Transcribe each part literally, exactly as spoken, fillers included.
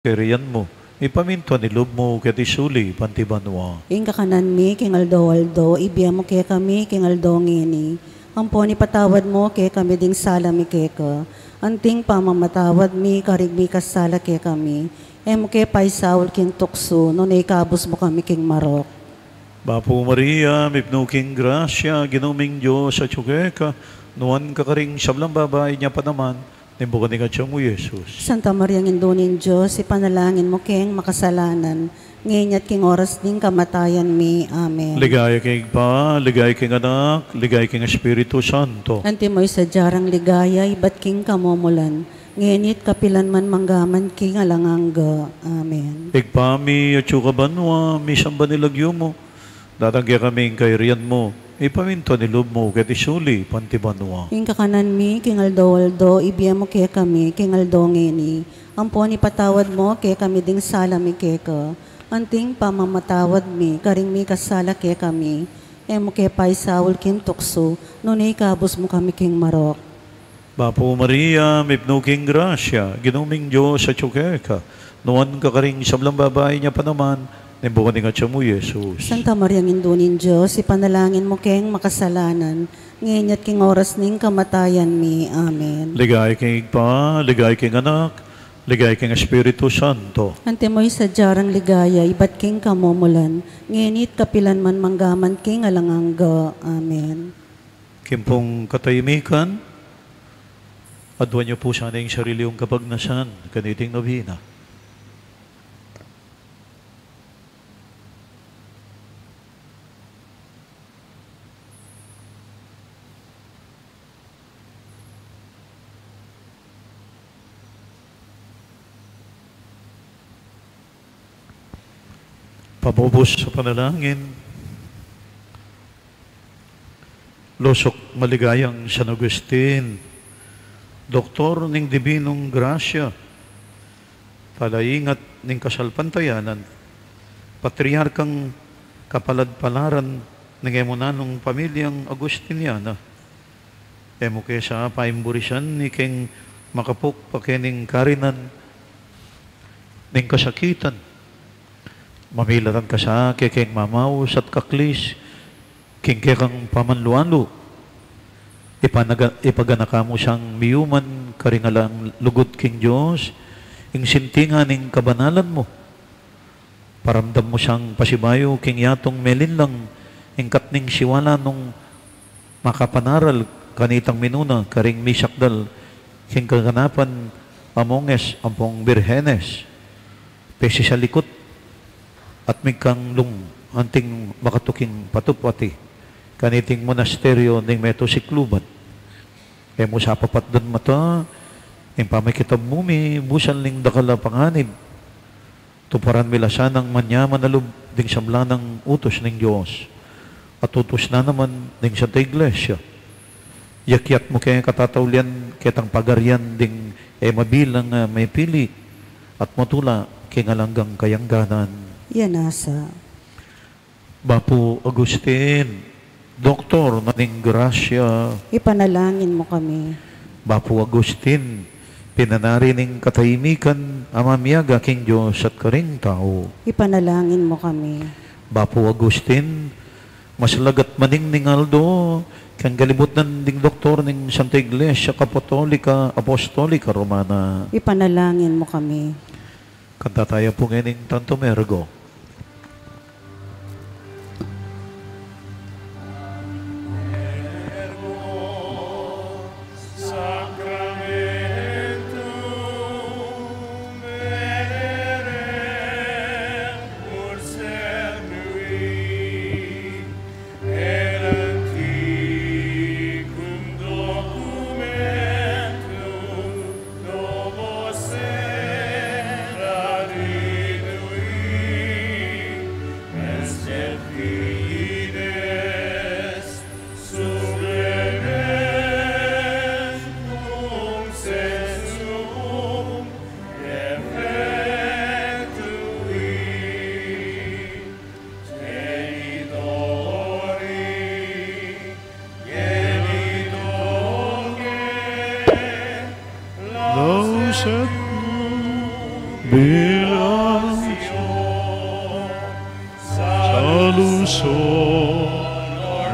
kayarian mu, mipamintuan ing lub mu keti sulip anti banua. Ing kakanan mi king aldo-aldo ibie mu kekami king aldo ngeni. Ampon ipatawad mu kekami ding sala mi keka, anting pamamatawad mi karing mikasala kekami. E mu ke paisaul king tuksu, nune ikabus mu kami king marok. Bapu Maria, mipnu ka king grasya, Ginu ming Dios atyu keka, nuan ka karing sablang babai, inya pa naman ing bunga ning atyan mu, Jesus. Santa Maria, Indu ning Dios, ipanalangin mu keng makasalanan, ngeni at king oras ning kamatayan mi. Amen. Ligaya king Ibpa, ligaya king Anak, ligaya king Espiritu Santo. Antimo ing sadya rang ligaya ibat king kamumulan, ngeni at kapilan man, mangga man king alang angga. Amen. Ibpa mi, atsu ka banua, misamban ing lagyu mu, datang kekami ing kayarian mu, mipamintuan ing lub mu keti sulip anti banua. Ing kakanan mi king aldo-aldo ibie mu kekami king aldo ngeni. Ampon ipatawad mu kekami ding sala mi keka, anting pamamatawad mi karing mikasala kekami. E mu ke paisaul king tuksu, nune ikabus mu kami king marok. Bapu Maria, mipnu ka king grasya, Ginu ming Dios atyu keka, nuan ka karing sablang babai, inya pa naman ing bunga ning atyan mu, Jesus. Santa Maria, Indu ning Dios, ipanalangin mu keng makasalanan, ngeni at king oras ning kamatayan mi. Amen. Ligaya king Ibpa, ligaya king Anak, ligaya king Espiritu Santo. Antimo ing sadya rang ligaya ibat king kamumulan, ngeni at kapilan man, mangga man king alang angga. Amen. King pung katahimikan, aduan yu pu sana ing sarili yung kapagnasan kaniting nobena. Pamubus a panalangin. Lusuk maligayang San Agustin, doktor ning dibinung grasya, palaingat ning kasalpantayanan, patriarkang kapalad-palaran ning e mu nanung pamilyang Agustiniana. E mu ke sa paimburisan king makapuk pa kening karinan ning kasakitan. Mamilatan ka sa kekeng mamaus at kaklis king kekang pamanlualu. Ipanaga-, ipaganaka mu sang miyuman karing alang lugud king Dios, ing sintingan ning kabanalan mu. Paramdam mu sang pasibayu king yatung melinlang, ing kat ning siwala nung makapanaral kanitang minuna karing misakdal king kaganapan a monges ampong birhenes, pesisalikut at migkanlung anting makatuking patupati kaniting monasteryo ning meto sikluban. E mu sa papatdan mata ing pamikitab mu mi busal ning dakal a panganib. Tuparan mi la sanang manyaman a lub ding sablang utus ning Dios at utus na naman ning Santa Iglesia. Yakyat mu ke katataulian ketang pagarian ding e mabilang a mipili at matula king alang anggang kayangganan. Iya nasa. Bapu Agustin, doktor na ning grasya. Ipanalangin mu kami. Bapu Agustin, pinanari ning katahimikan a mamiyaga king Dios at karing tau. Ipanalangin mu kami. Bapu Agustin, mas lagat maning ning aldo keng kalibutan ding doktor ning Santa Iglesia Kapatolika Apostolika Romana. Ipanalangin mu kami. Kanta taya pu ngening Tantum Ergo.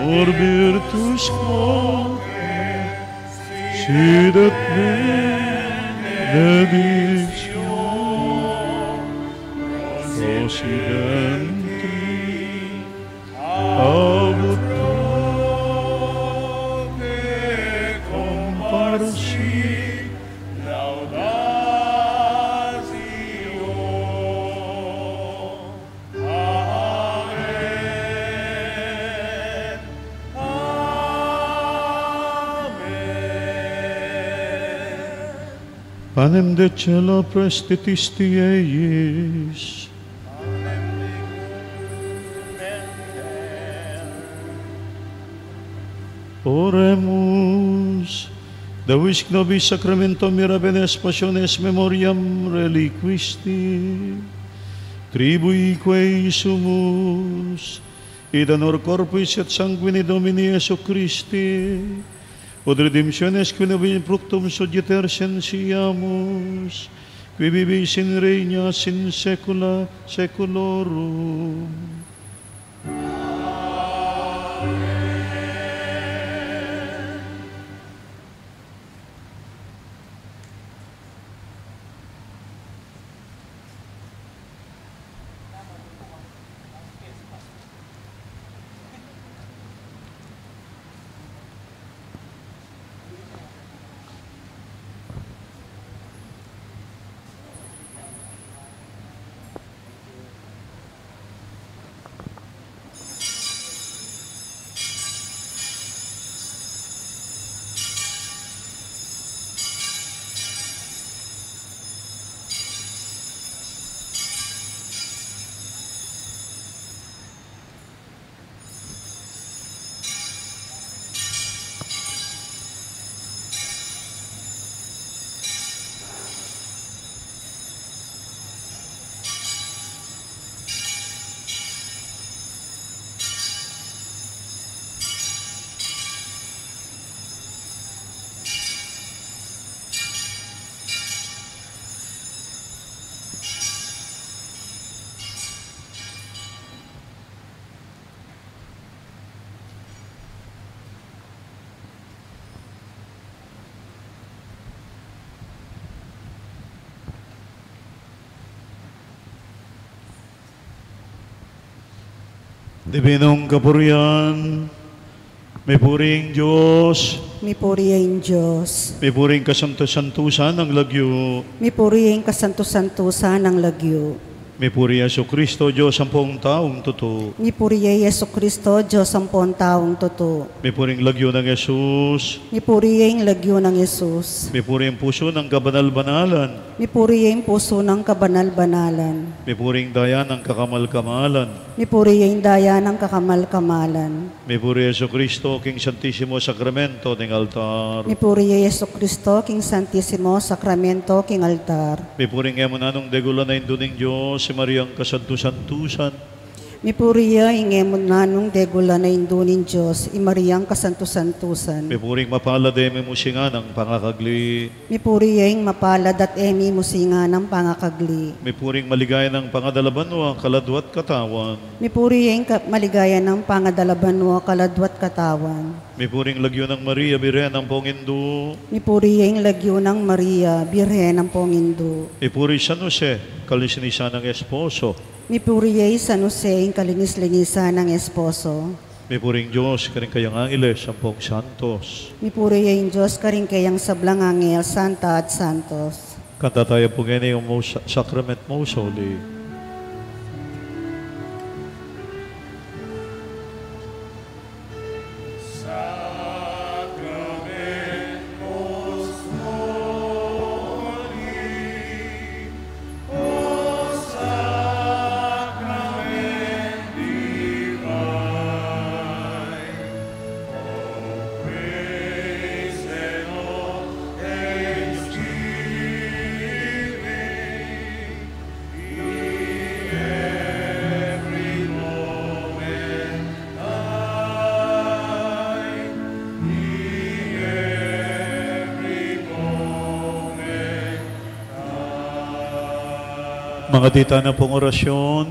Honor virtus quod, sit et benedictio, procidenti ab te, comparsit laudatio. Amen. Amen. Panem de caelo prestitisti eius. Oremus. Deus, qui nobis sacramentum mirabene, passiones memoriam reliquisti, tribuique sumus, et honor corporis et sanguini Domini Iesu Christi, ut redemptionis qui nobis fructum sugiter, sentiamus, qui vivis et regnas in saecula saeculorum. Dibinung kapurian, mipuri ing Dios. Mipuri ing Dios. Mipuri ing kasantu-santusan nang lagyu. Mipuri ing kasantu-santusan nang lagyu. Mipuri i Jesucristo, Dios ampong taung tutu. Mipuri i Jesucristo, Dios ampong taung tutu. Mipuri ing lagyu nang Jesus. Mipuri ing lagyu nang Jesus. Mipuri ing pusu nang kabanal-banalan. Mipuri ing pusu nang kabanal-banalan. Mipuri ing daya nang kakamal-kamalan. Mipuri ing daya nang kakamal-kamalan. Mipuri i Jesucristo, king Santisimo Sakramento ning altar. Mipuri i Jesucristo, king Santisimo Sakramento king altar. Mipuri ing e mu nanung degulan a Indu ning Dios, i Mariang kasantu-santusan. Mipuri ya ing e mu nanung degulan a Indu ning Dios, i Mariang kasantu-santusan. Mipuri ing mapalad a e mi musingan a pangakagli. Mipuri ya ing mapalad at e mi musingan a pangakagli. Mipuri ing maligaya nang pangadala banua, kaladua at katawan. Mipuri ya ing ka-, maligaya nang pangadala banua, kaladua at katawan. Mipuri ing lagyu nang Maria, Birhen ampong Indu. Mipuri ya ing lagyu nang Maria, Birhen ampong Indu. Mipuri i San Jose, kalinis-linisan nang esposo. Mipuri ya i San Jose, ing kalinis-linisan nang esposo. Mipuri ing Dios karing kayang angeles ampong santos. Mipuri ya ing Dios karing kayang sablang angel, santa at santos. Kanta tayu pu ngeni ing Most, Sacrament Most Holy. Mangatita na pung orasyon.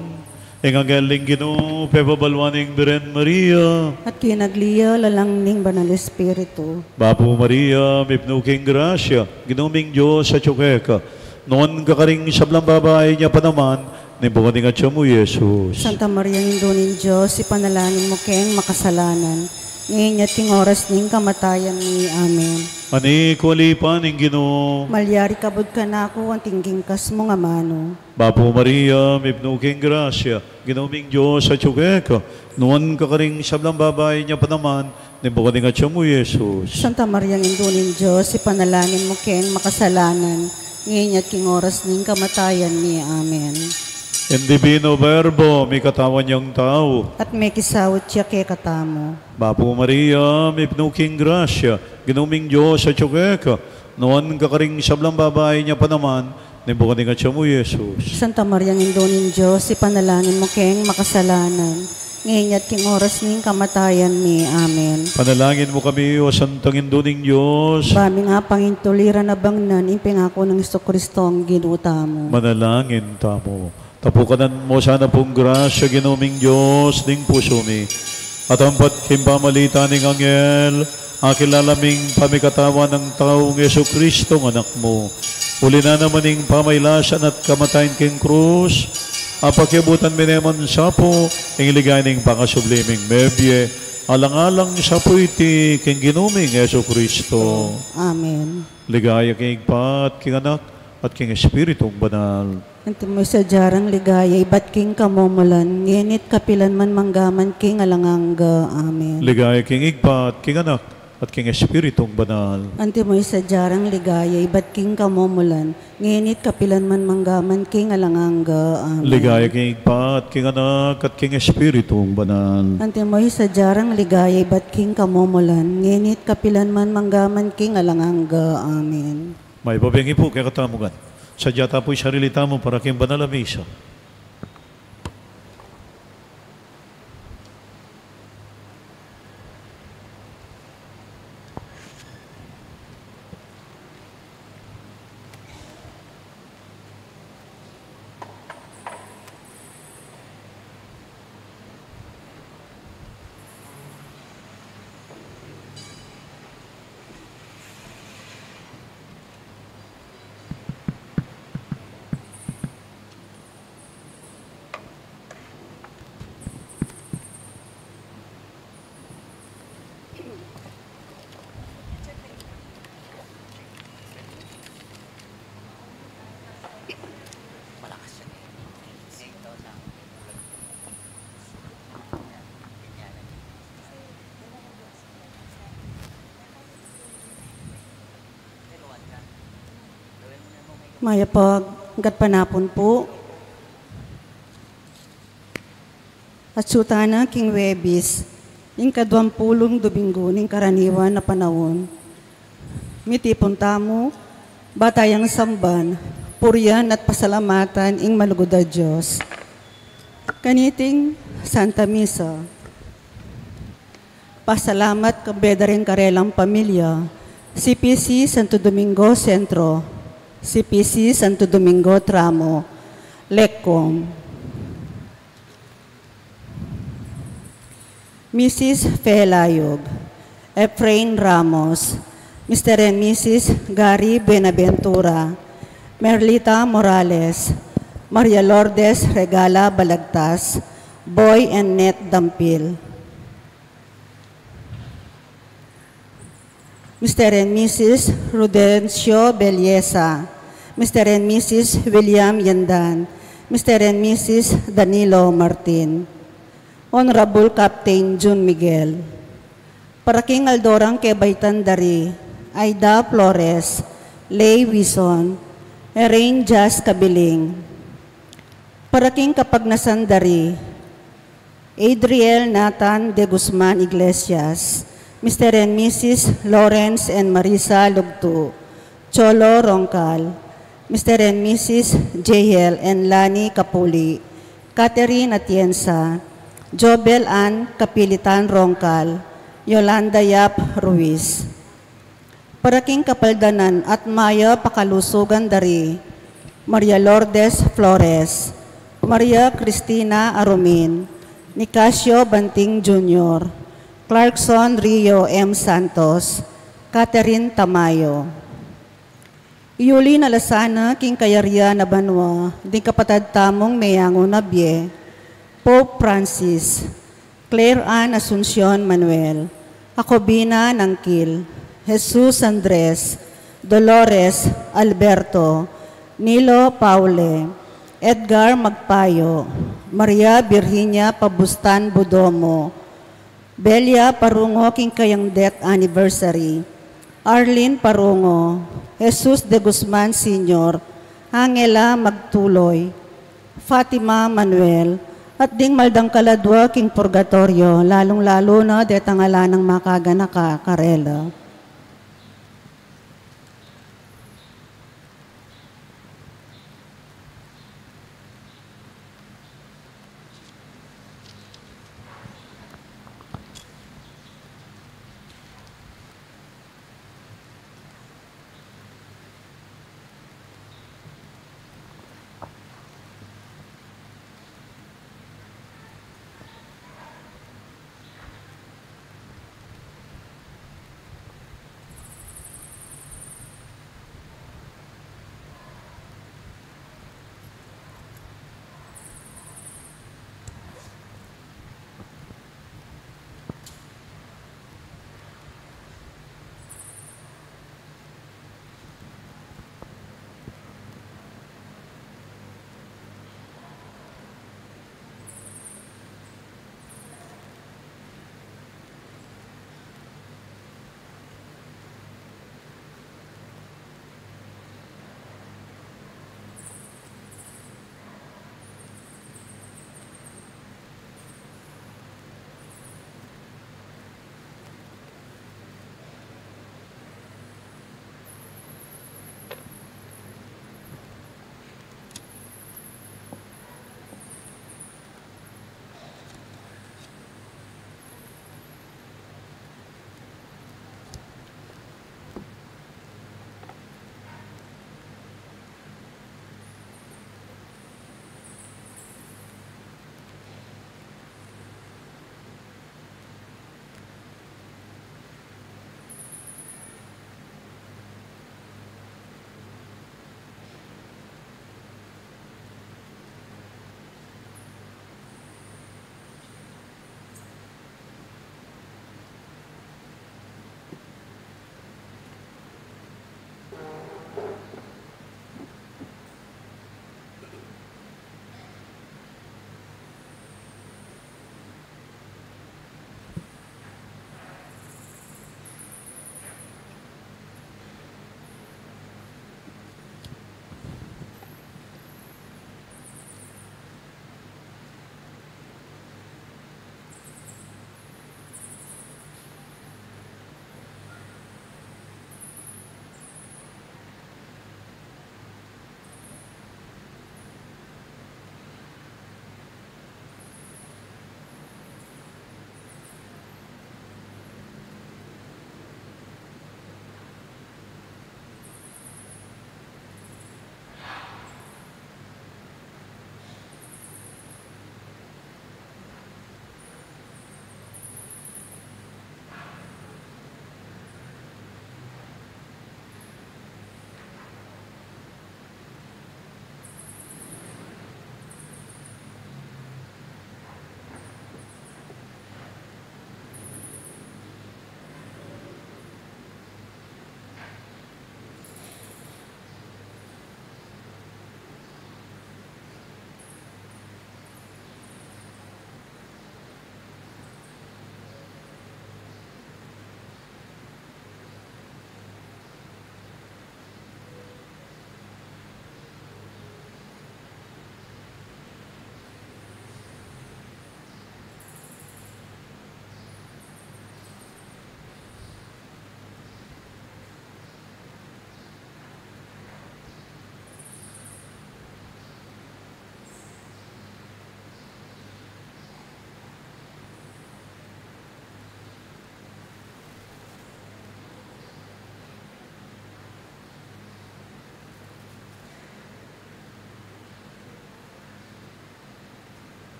Ing anghel ning Ginu pepabaluan ing Birhen Maria. At kinagli ya lalang ning Banal Espiritu. Bapu Maria, mipnu king grasya, Ginu ming Dios atyu keka. Nuan ka karing sablang babai, nya pa naman ning bunga ning atyan mu, Jesus. Santa Maria, Indu ning Dios, ipanalangin mu keng makasalanan, ngeni at king oras ning kamatayan mi. Amen. Anak ku, ali pa ning Ginu. Malyari kabud kanaku anting king kas mung amanu. Bapu Maria, mipnu king grasya, Ginu ming Dios atyu keka. Nuan ka karing sablang babai, nya pa naman ning bunga ning atyan mu, Jesus. Santa Maria, Indu ning Dios, ipanalangin mu keng makasalanan, ngeni at king oras ning kamatayan mi. Amen. Ing Divino Verbo, mikatawan yang tau. At mikisaut ya kekatamu. Bapu Maria, mipnu king grasya, Ginu ming Dios atyu keka. Nuan ka karing sablang babai, nya pa naman ning bunga ning atyan mu, Jesus. Santa Maria, Indu ning Dios, ipanalangin mu keng makasalanan, ngeni at king oras ning kamatayan mi. Amen. Panalangin mu kami, O Santang Indu ning Dios. Ba ming apangintuliran a bangnan ing pengaku nang Jesucristo a Ginu tamu. Manalangin tamu. Tapukanan mu sana pung grasya, Ginu ming Dios, ding pusu mi. At ampat king pamalitan ning anghel, akilala ming pamikatawan nang taung Jesucristo, Anak mu. Uli na naman ning pamailasan at kamatayan king krus, apakiabutan mi ne man sa pu ing ligaya ning pangasubli ming mebie, alang-alang sa pu iti king Ginu ming Jesucristo. Amen. Ligaya king Ibpa, at king Anak, at king Espiritung Banal. Antimo ing sadya rang ligaya ibat king kamumulan, ngeni at kapilan man manggaman king alang angga. Amen. Ligaya king Ibpa, at king Anak, at king Espiritung Banal. Antimo ing sadya rang ligaya ibat king kamumulan, ngeni at kapilan man manggaman king alang angga. Amen. Ligaya king Ibpa, at king Anak, at king Espiritung Banal. Antimo ing sadya rang ligaya ibat king kamumulan, ngeni at kapilan man manggaman king alang angga. Amen. Mayap a bengi pu kekatamu ngan. Sadya ta pu ing sarili tamu para king banal a misa. Mayap a gatpanapun pu. Atsu tana king Huwebes, ing kaduang pulung Dominggu ning karaniwan a panaun. Mitipun tamu, ba tayang samban, purian at pasalamatan ing malugud a Dios. Kaniting Santa Misa. Pasalamat kabud da ring karelang pamilya, C P C Santo Domingo Centro, C P C Santo Domingo Tramo, Lecom. Missus Fe Layog, Efrain Ramos, Mister and Missus Gary Buenaventura, Merlita Morales, Maria Lourdes Regala Balagtas, Boy and Net Dampil. Mister and Missus Rudencio Belleza, Mister and Missus William Yandan, Mister and Missus Danilo Martin, Honorable Captain Jun Miguel. Para king aldo rang kebaitan dari, Aida Flores, Lay Wison, Elaine Jas Cabiling. Para king kapagnasan dari, Adriel Nathan de Guzman Iglesias, Mister and Missus Lawrence and Marisa Lugtu, Cholo Roncal, Mister and Missus Jehel and Lani Capuli, Catherine Atienza, Jobel Ann Capilitan Roncal, Yolanda Yap Ruiz. Para king kapaldanan at mayap a kalusugan dari, Maria Lourdes Flores, Maria Cristina Arumin, Nicasio Banting Junior, Clarkson Rio M. Santos, Catherine Tamayo. Yuli na la sana king kayarian a banua ding kapatad tamung meyangu na bie, Pope Francis, Claire Ann Asuncion Manuel, Jacobina Nangkil, Jesus Andres, Dolores Alberto, Nilo Paule, Edgar Magpayo, Maria Virginia Pabustan Budomo, Belia Parungo king kayang death anniversary, Arlene Parungo, Jesus de Guzman Senior, Angela Magtuloy, Fatima Manuel, at ding maldang kaladua king purgatoryo, lalung-lalu na detang ala nang makaganaka karela.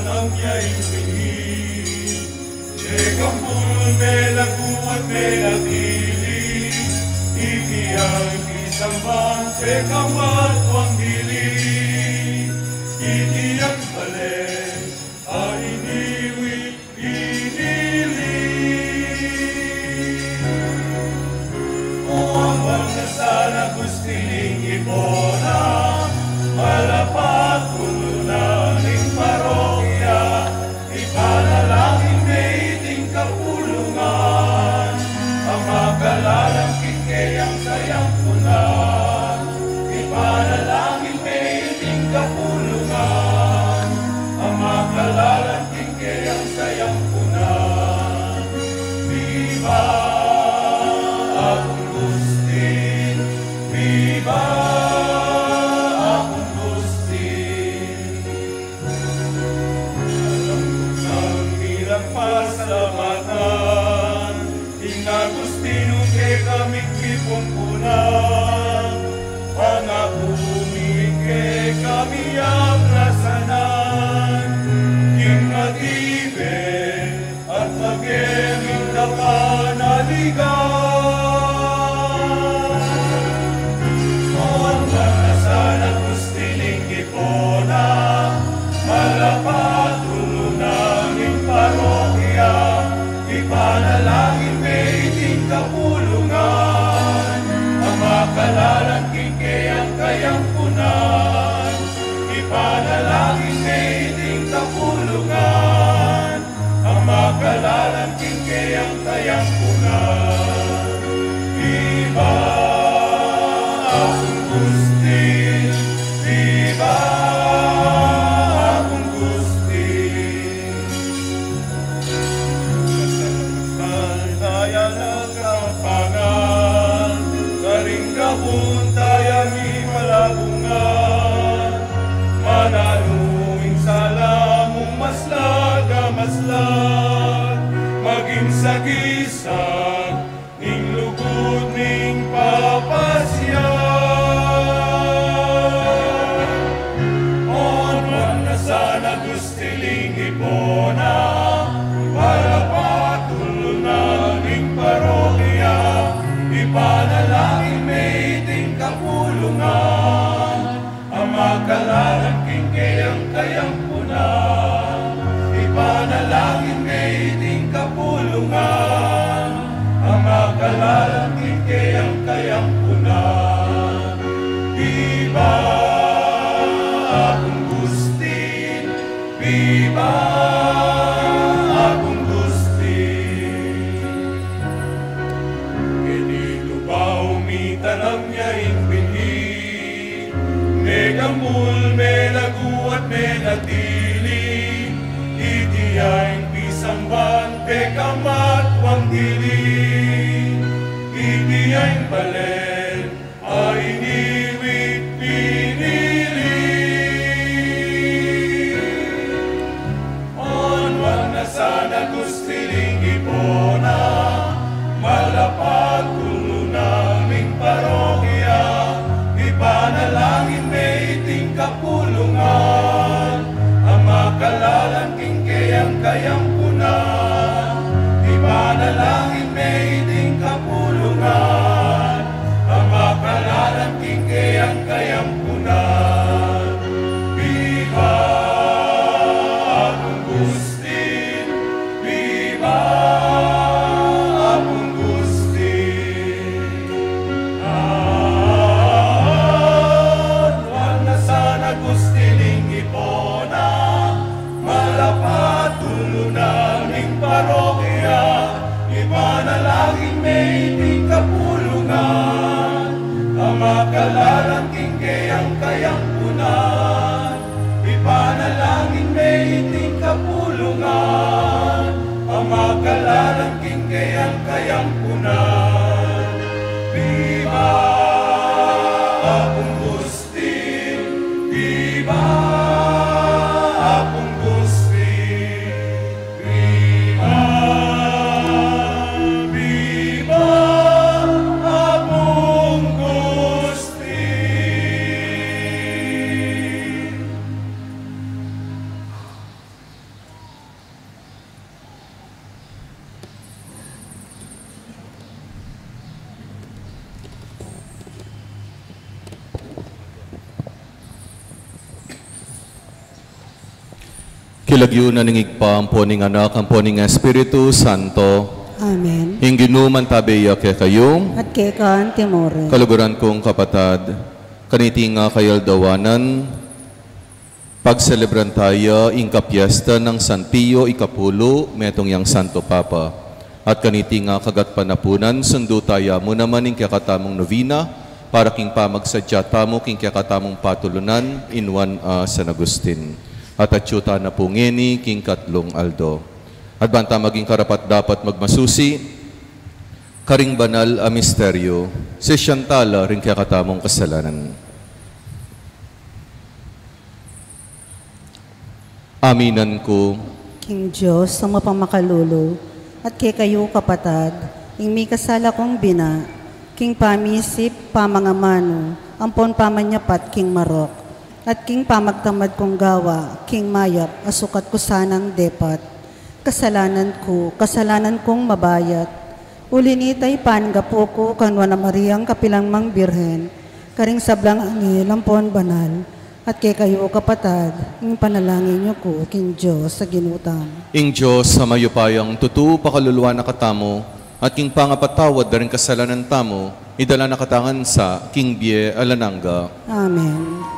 Nang ya ing binhi, pekambul, melagu at menatili, iti ya ing pisamban, pekamatwang dili, iti ya ing balen a iniwit pinili. O, amban na sana gusti ling iponan, malapat kulunang ning parokya, ipanalangin me iting kapulungan, a makalalan king keyang kayampunan, ipanalangin me iting kapulungan, a makalalan king keyang kayampunan. Viva Abu Agustin! Viva Abu Agustin! Alam kung nang bilang pasalamatan, ing Agustino kekaming pipumpunan, pangaku mi kekami abrasanan, king adibe at maging kapanaligan. Amban na sana gusti ling iponan, malapat kulunang ning parokya, ipanalangin me iting kapulungan, a makalalan king keyang kayampunan, ipanalangin me iting kapulungan, a makalalan king keyang kayampunan. Viva Abu Agustin! Viva Abu Agustin! Kaya na Kapampangan, karing gabun taya mipalabungan, mananu ing sala mung maslag a maslag, maging sagisag ing lugud ning papasya. Amban na sana gusti ling iponan, malapat kulunang ning parokya, ipanalangin me iting kapulungan, a makalalan king keyang kayampunan, ipanalangin me iting kapulungan, a makalalan king keyang kayampunan. Viva Abu Agustin! Viva Abu Agustin! Keni Lubao mitanam ya ing binhi, megambul, melagu at menatili, iti ya ing pisamban, pekamatwang dili, iti ya ing balen a iniwit pinili. Amban na sana gusti ling iponan, malapat kulunang ning parokya, ipanalangin me iting kapulungan, a makalalan king keyang kayampunan, ipanalangin me iting kapulungan, a makalalan king keyang kayampunan. Viva Abu Agustin! Viva Abu Agustin! Amban na sana gusti ling iponan, malapat kulunang ning parokya, ipanalangin me iting kapulungan, a makalalan king keyang kayampunan, ipanalangin me iting kapulungan, a makalalan king keyang kayampunan. Viva Abu Agustin! Viva Abu Agustin! Viva, viva Abu Agustin! King lagyu na ning Ibpa, ampo ning Anak, ampo ning Espiritu Santo. Amen. Ing Ginu mantabe ya kekayu. At keka antimurin. Kaluguran kung kapatad, kaniti nga kayaldawanan, pagselebran taya ing kapiesta nang San Pio Ikapulu, metung yang Santo Papa. At kaniti nga kagatpanapunan, sundu taya mu naman ing kekatamung novena, para king pamagsadya tamu king kekatamung patulunan, inuan a San Agustin. At atyu ta na pu ngeni king katlung aldo. At ban ta maging karapat-dapat magmasusi karing banal a misteryo, sisian tala ring kekatamung kasalanan. Aminan ku. King Dios a mapamakalulu, at kekayu kapatad, ing mikasala kung bina, king pamisip, pamangamanu, ampon pamanyapat king marok, at king pamagtamad kung gawa, king mayap a sukat ku sanang depat. Kasalanan ku, kasalanan kung mabayat. Uli nita, ipangapu ku kang Nuan a Mariang kapilan mang Birhen, karing sablang anghel ampon banal, at kekayu kapatad, ing panalangin yu ku king Dios a Ginu tamu. Ing Dios a mayupayang tutu pakaluluan na katamu, at king pangapatawad da ring kasalanan tamu, idala na katamu ngan sa king bie alang angga. Amen.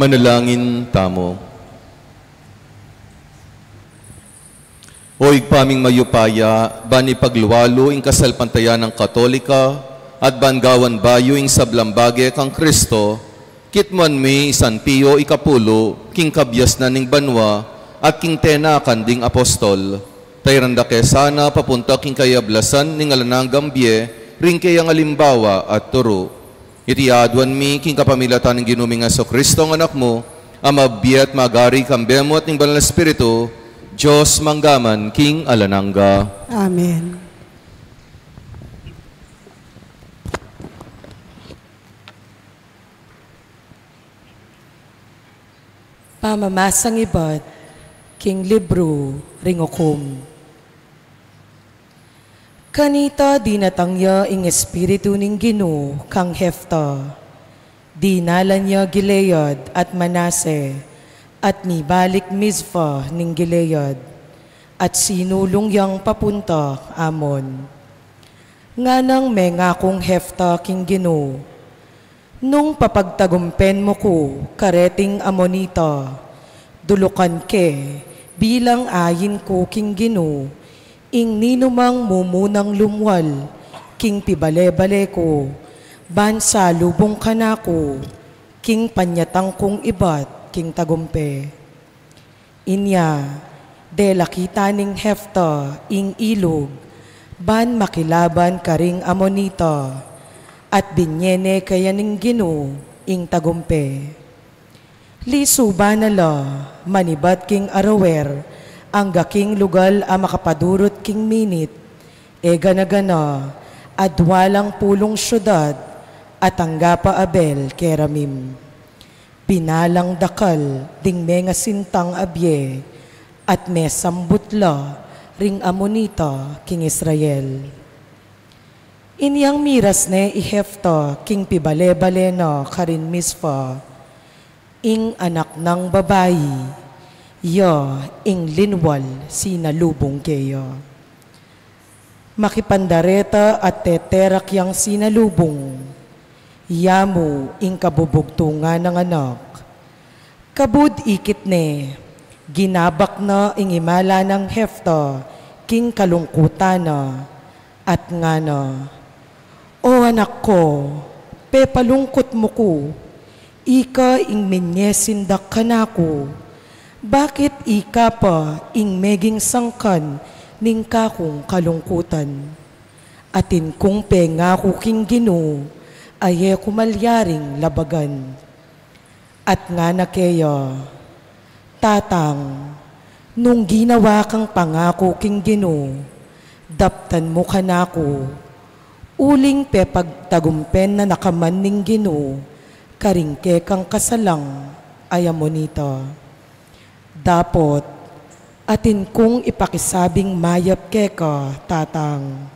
Manalangin tamu. O Ibpa ming mayupaya, ban ipaglualu ing kasalpantayanan Katolika, at ban gawan bayu ing sablang bage kang Kristo, kitmuan mi i San Pio Ikapulu, king kabiasnan ning banua, at king tinakan ding apostol, tayran da ke sana papunta king kayablasan ning alang anggang bie, ring keyang alimbawa at turu. Iti aduan mi king kapamilatan ning Ginu ming Jesucristo, a Anak mu, a mabie at magari kambe mu at ning Banal a Espiritu, Dios mangga man king alang angga. Amen. Pamamasang ibat king libru ring Ukum. Kanita dinatang ya ing Espiritu ning Ginu kang Jefta. Dinalan ya Gilead at Manase, at mibalik Mizpa ning Gilead, at sinulung yang papunta Amon. Nganang mengakung Jefta king Ginu, Nung papagtagumpen mu ku kareting Amonita, dulukan ke bilang ain ku king Ginu, ing ninumang mumunang lumwal king pibale-bale ku, ban salubung kanaku king panyatang kung ibat king tagumpe. Inya, dela kita ning Jefta ing ilug, ban makilaban karing Amonita, at binye ne keya ning Ginu ing tagumpe. Lisuban na la, manibat king Aroer, angga king lugal a makapadurut king minit, e gana-gana, adwa lang pulung siudad, at angga pa Abel-keramim. Pinalang dakal ding mengasintang a bie, at mesambut la ring Amonita king Israel. Inyang miras ne i Jefta king pibale-bale na karin Mizpa, ing anak nang babai, ya ing linwal sinalubung keya. Makipandareta at teterak yang sinalubung, ya mu ing kabubugtungan nang anak. Kabud ikit ne, ginabak na ing imala nang Jefta king kalungkutan na, at ngana, O anak ku, pepalungkut mu ku, ika ing minye sindak kanaku, bakit ika pa ing meging sangkan ning kakung kalungkutan? Atin kung pengaku king Ginu, a e ku malyaring labagan. At ngana keya, Tatang, nung ginawa kang pangaku king Ginu, daptan mu kanaku, uling pepagtagumpen na na ka man ning Ginu karing kekang kasalang a Amonita. Dapot, atin kung ipakisabing mayap keka, Tatang.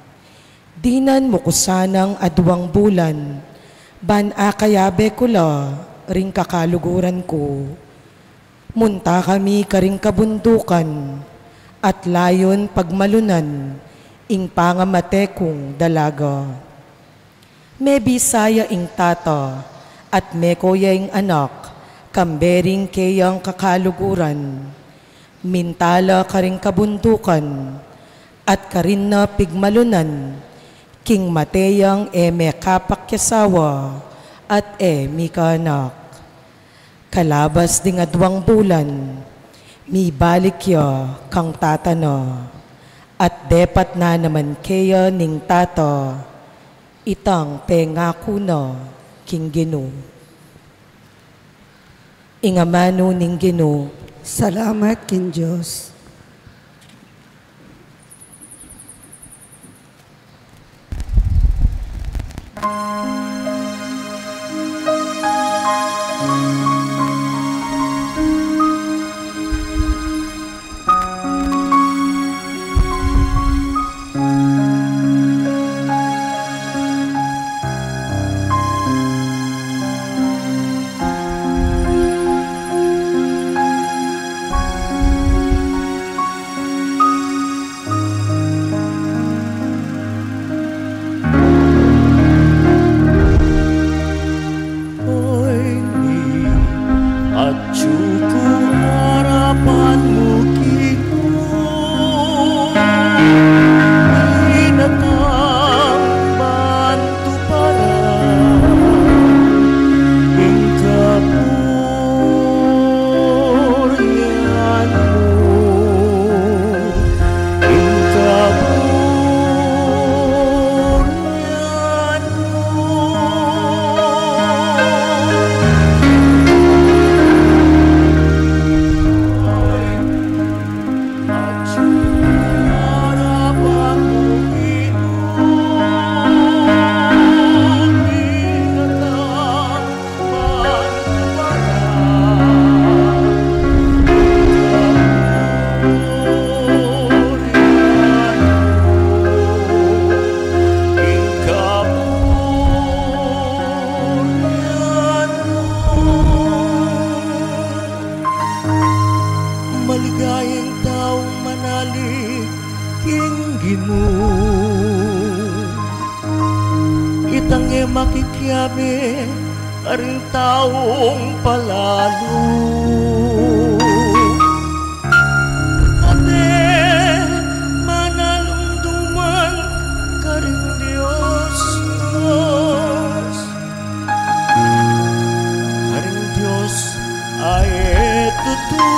Dinan mu ku sanang aduang bulan, ban akayabe ku la ring kakaluguran ku. Munta kami karing kabundukan, at layun pagmalunan ing pangamate kung dalaga. Mebisa ya ing tata, at meko ya ing anak, kambe ring keyang kakaluguran. Minta la karing kabundukan, at karin na pigmalunan, king mate yang e mekapakyasawa, at e mikaanak. Kalabas ding aduang bulan, mibalik ya kang tata na, at depat na naman keya ning tata, itang pengaku na king Ginu. Ing amanu ning Ginu. Salamat king Dios. Karing taung palalu, ate, manalumduman karing Dios, karing Dios a e tutu.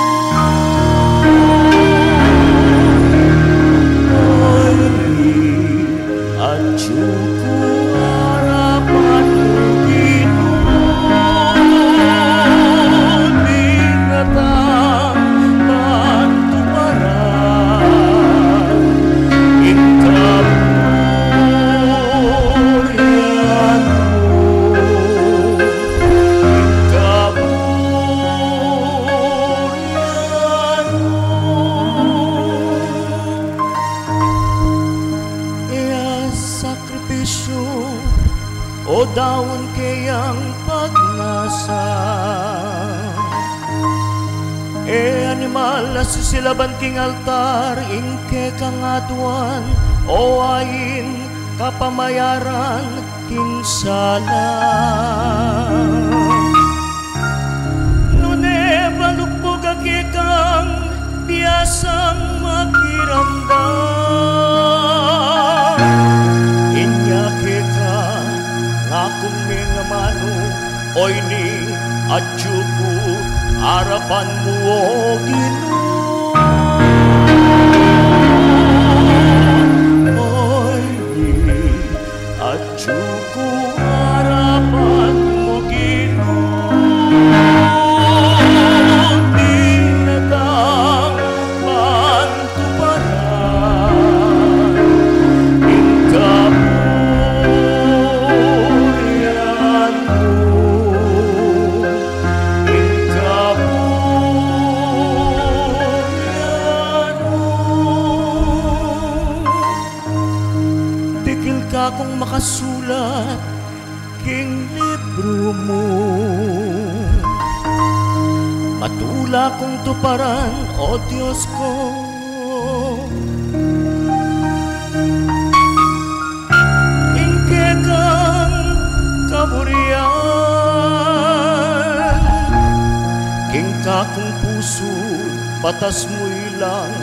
Oy, atyu ku arapan mu, Ginu, dinatang ban tuparan ing kaburian mu, ing kaburian mu. E a sakripisyu o daun keyang pagnasa, e animal a sisilaban king altar ing kekang aduan, o ain kapamayaran king sala. Nune balukbug a kekang biasang makiramdam, inya keka ngakung mengamanu, oyni atyu ku arapan mu, o Ginu. Oyni atyu ku arapan mu, Ginu, dinatang ban tuparan ing kaburian mu, ing kaburian mu. Dikil ka kung makasulat king libru mu. Matula kung tuparan, o Dios ku, ing kekang kaburian king kakung pusu, batas mu ilang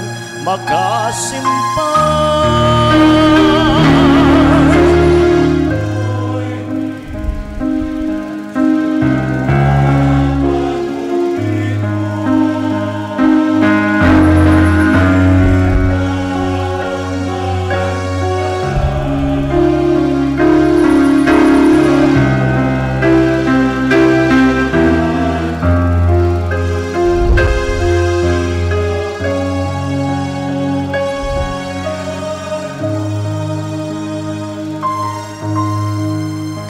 makasimpan.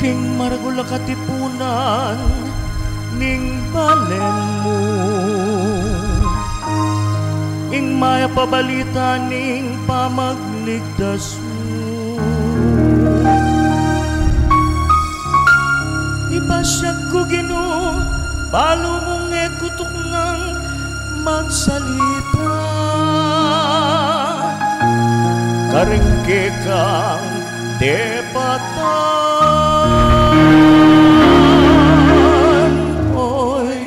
King maragul a katipunan ning balen mu, ing mayap a balita ning pamagligtas mu. Ipasyag ku, Ginu, balu mung e ku tuknang magsalita karing kekang depatan. Oy,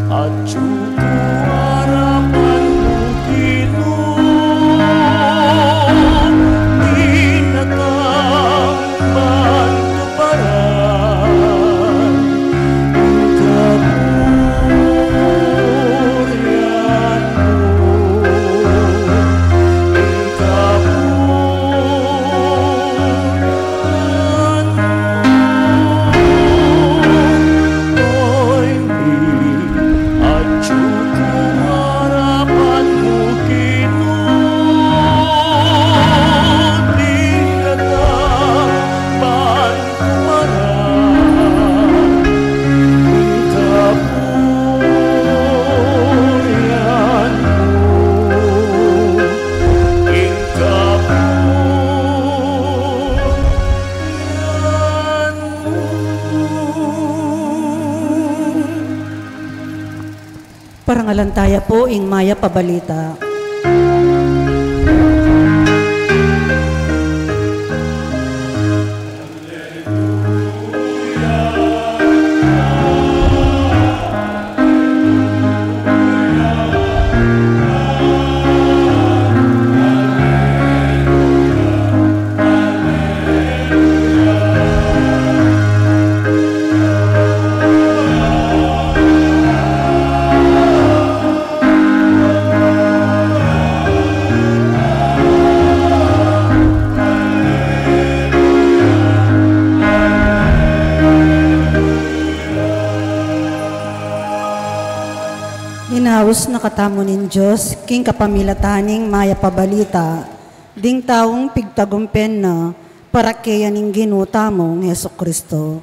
atyu ku arapan mu, Ginu, dinatang ban tuparan ing kaburian mu, ing kaburian mu. Oy, atyu ku arapan mu, Ginu, dinatang ban tuparan ing kaburian mu, ing kaburian mu. Parangalan taya pu ing mayap a balita. Inaus na katamu ning Dios king kapamilatan ning mayap a balita, ding taung pigtagumpen na, para keya ning Ginu tamung Jesucristo.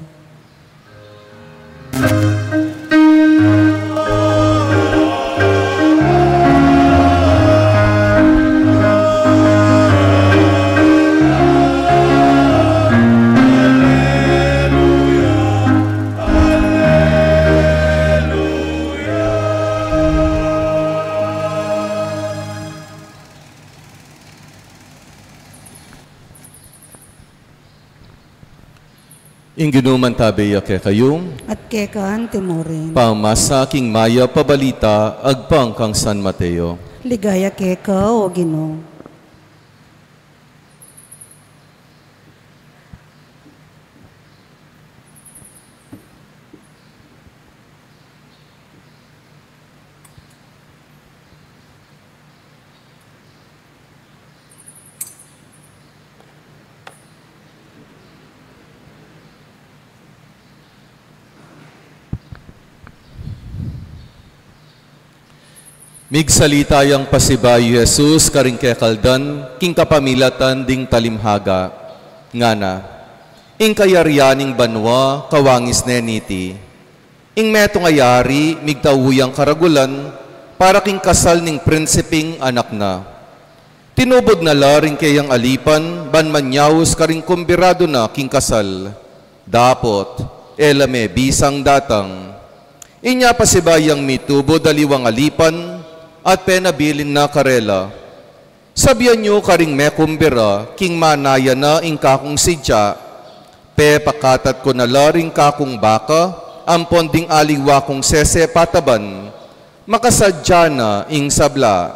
Ing Ginu mantabe ya kekayu. At keka antimurin. Pamasa king mayap a balita agpang kang San Mateo. Ligaya keka, o Ginu. Migsalita yang pasibayu i Jesus karing kekaldan king kapamilatan ding talimhaga. Ngana, ing kayarian ning banua kawangis ne niti. Ing metung a yari migtau yang karagulan para king kasal ning prinsiping anak na. Tinubud na la ring keyang alipan ban manyaus karing kumbiradu na king kasal. Dapot e la me bisang datang. Inya pasibayu yang mitubud aliwang alipan at penabilin na karela, "Sabian yu karing mekumbira king manaya na ing kakung sidya, pepakatat ku na la ring kakung baka ampon ding aliwa kung sese pataban, makasadya na ing sabla.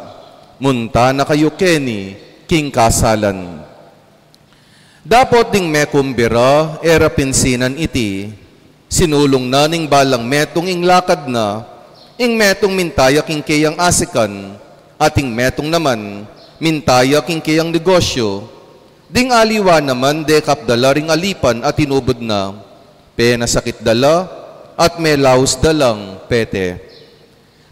Munta na kayu keni king kasalan." Dapot ding mekumbira e ra pinsinan iti. Sinulung na ning balang metung ing lakad na, ing metung mintaya king keyang asikan, at ing metung naman mintaya king keyang negosyu. Ding aliwa naman dekap da la ring alipan a tinubud na, penasakit da la, at melaus da lang pete.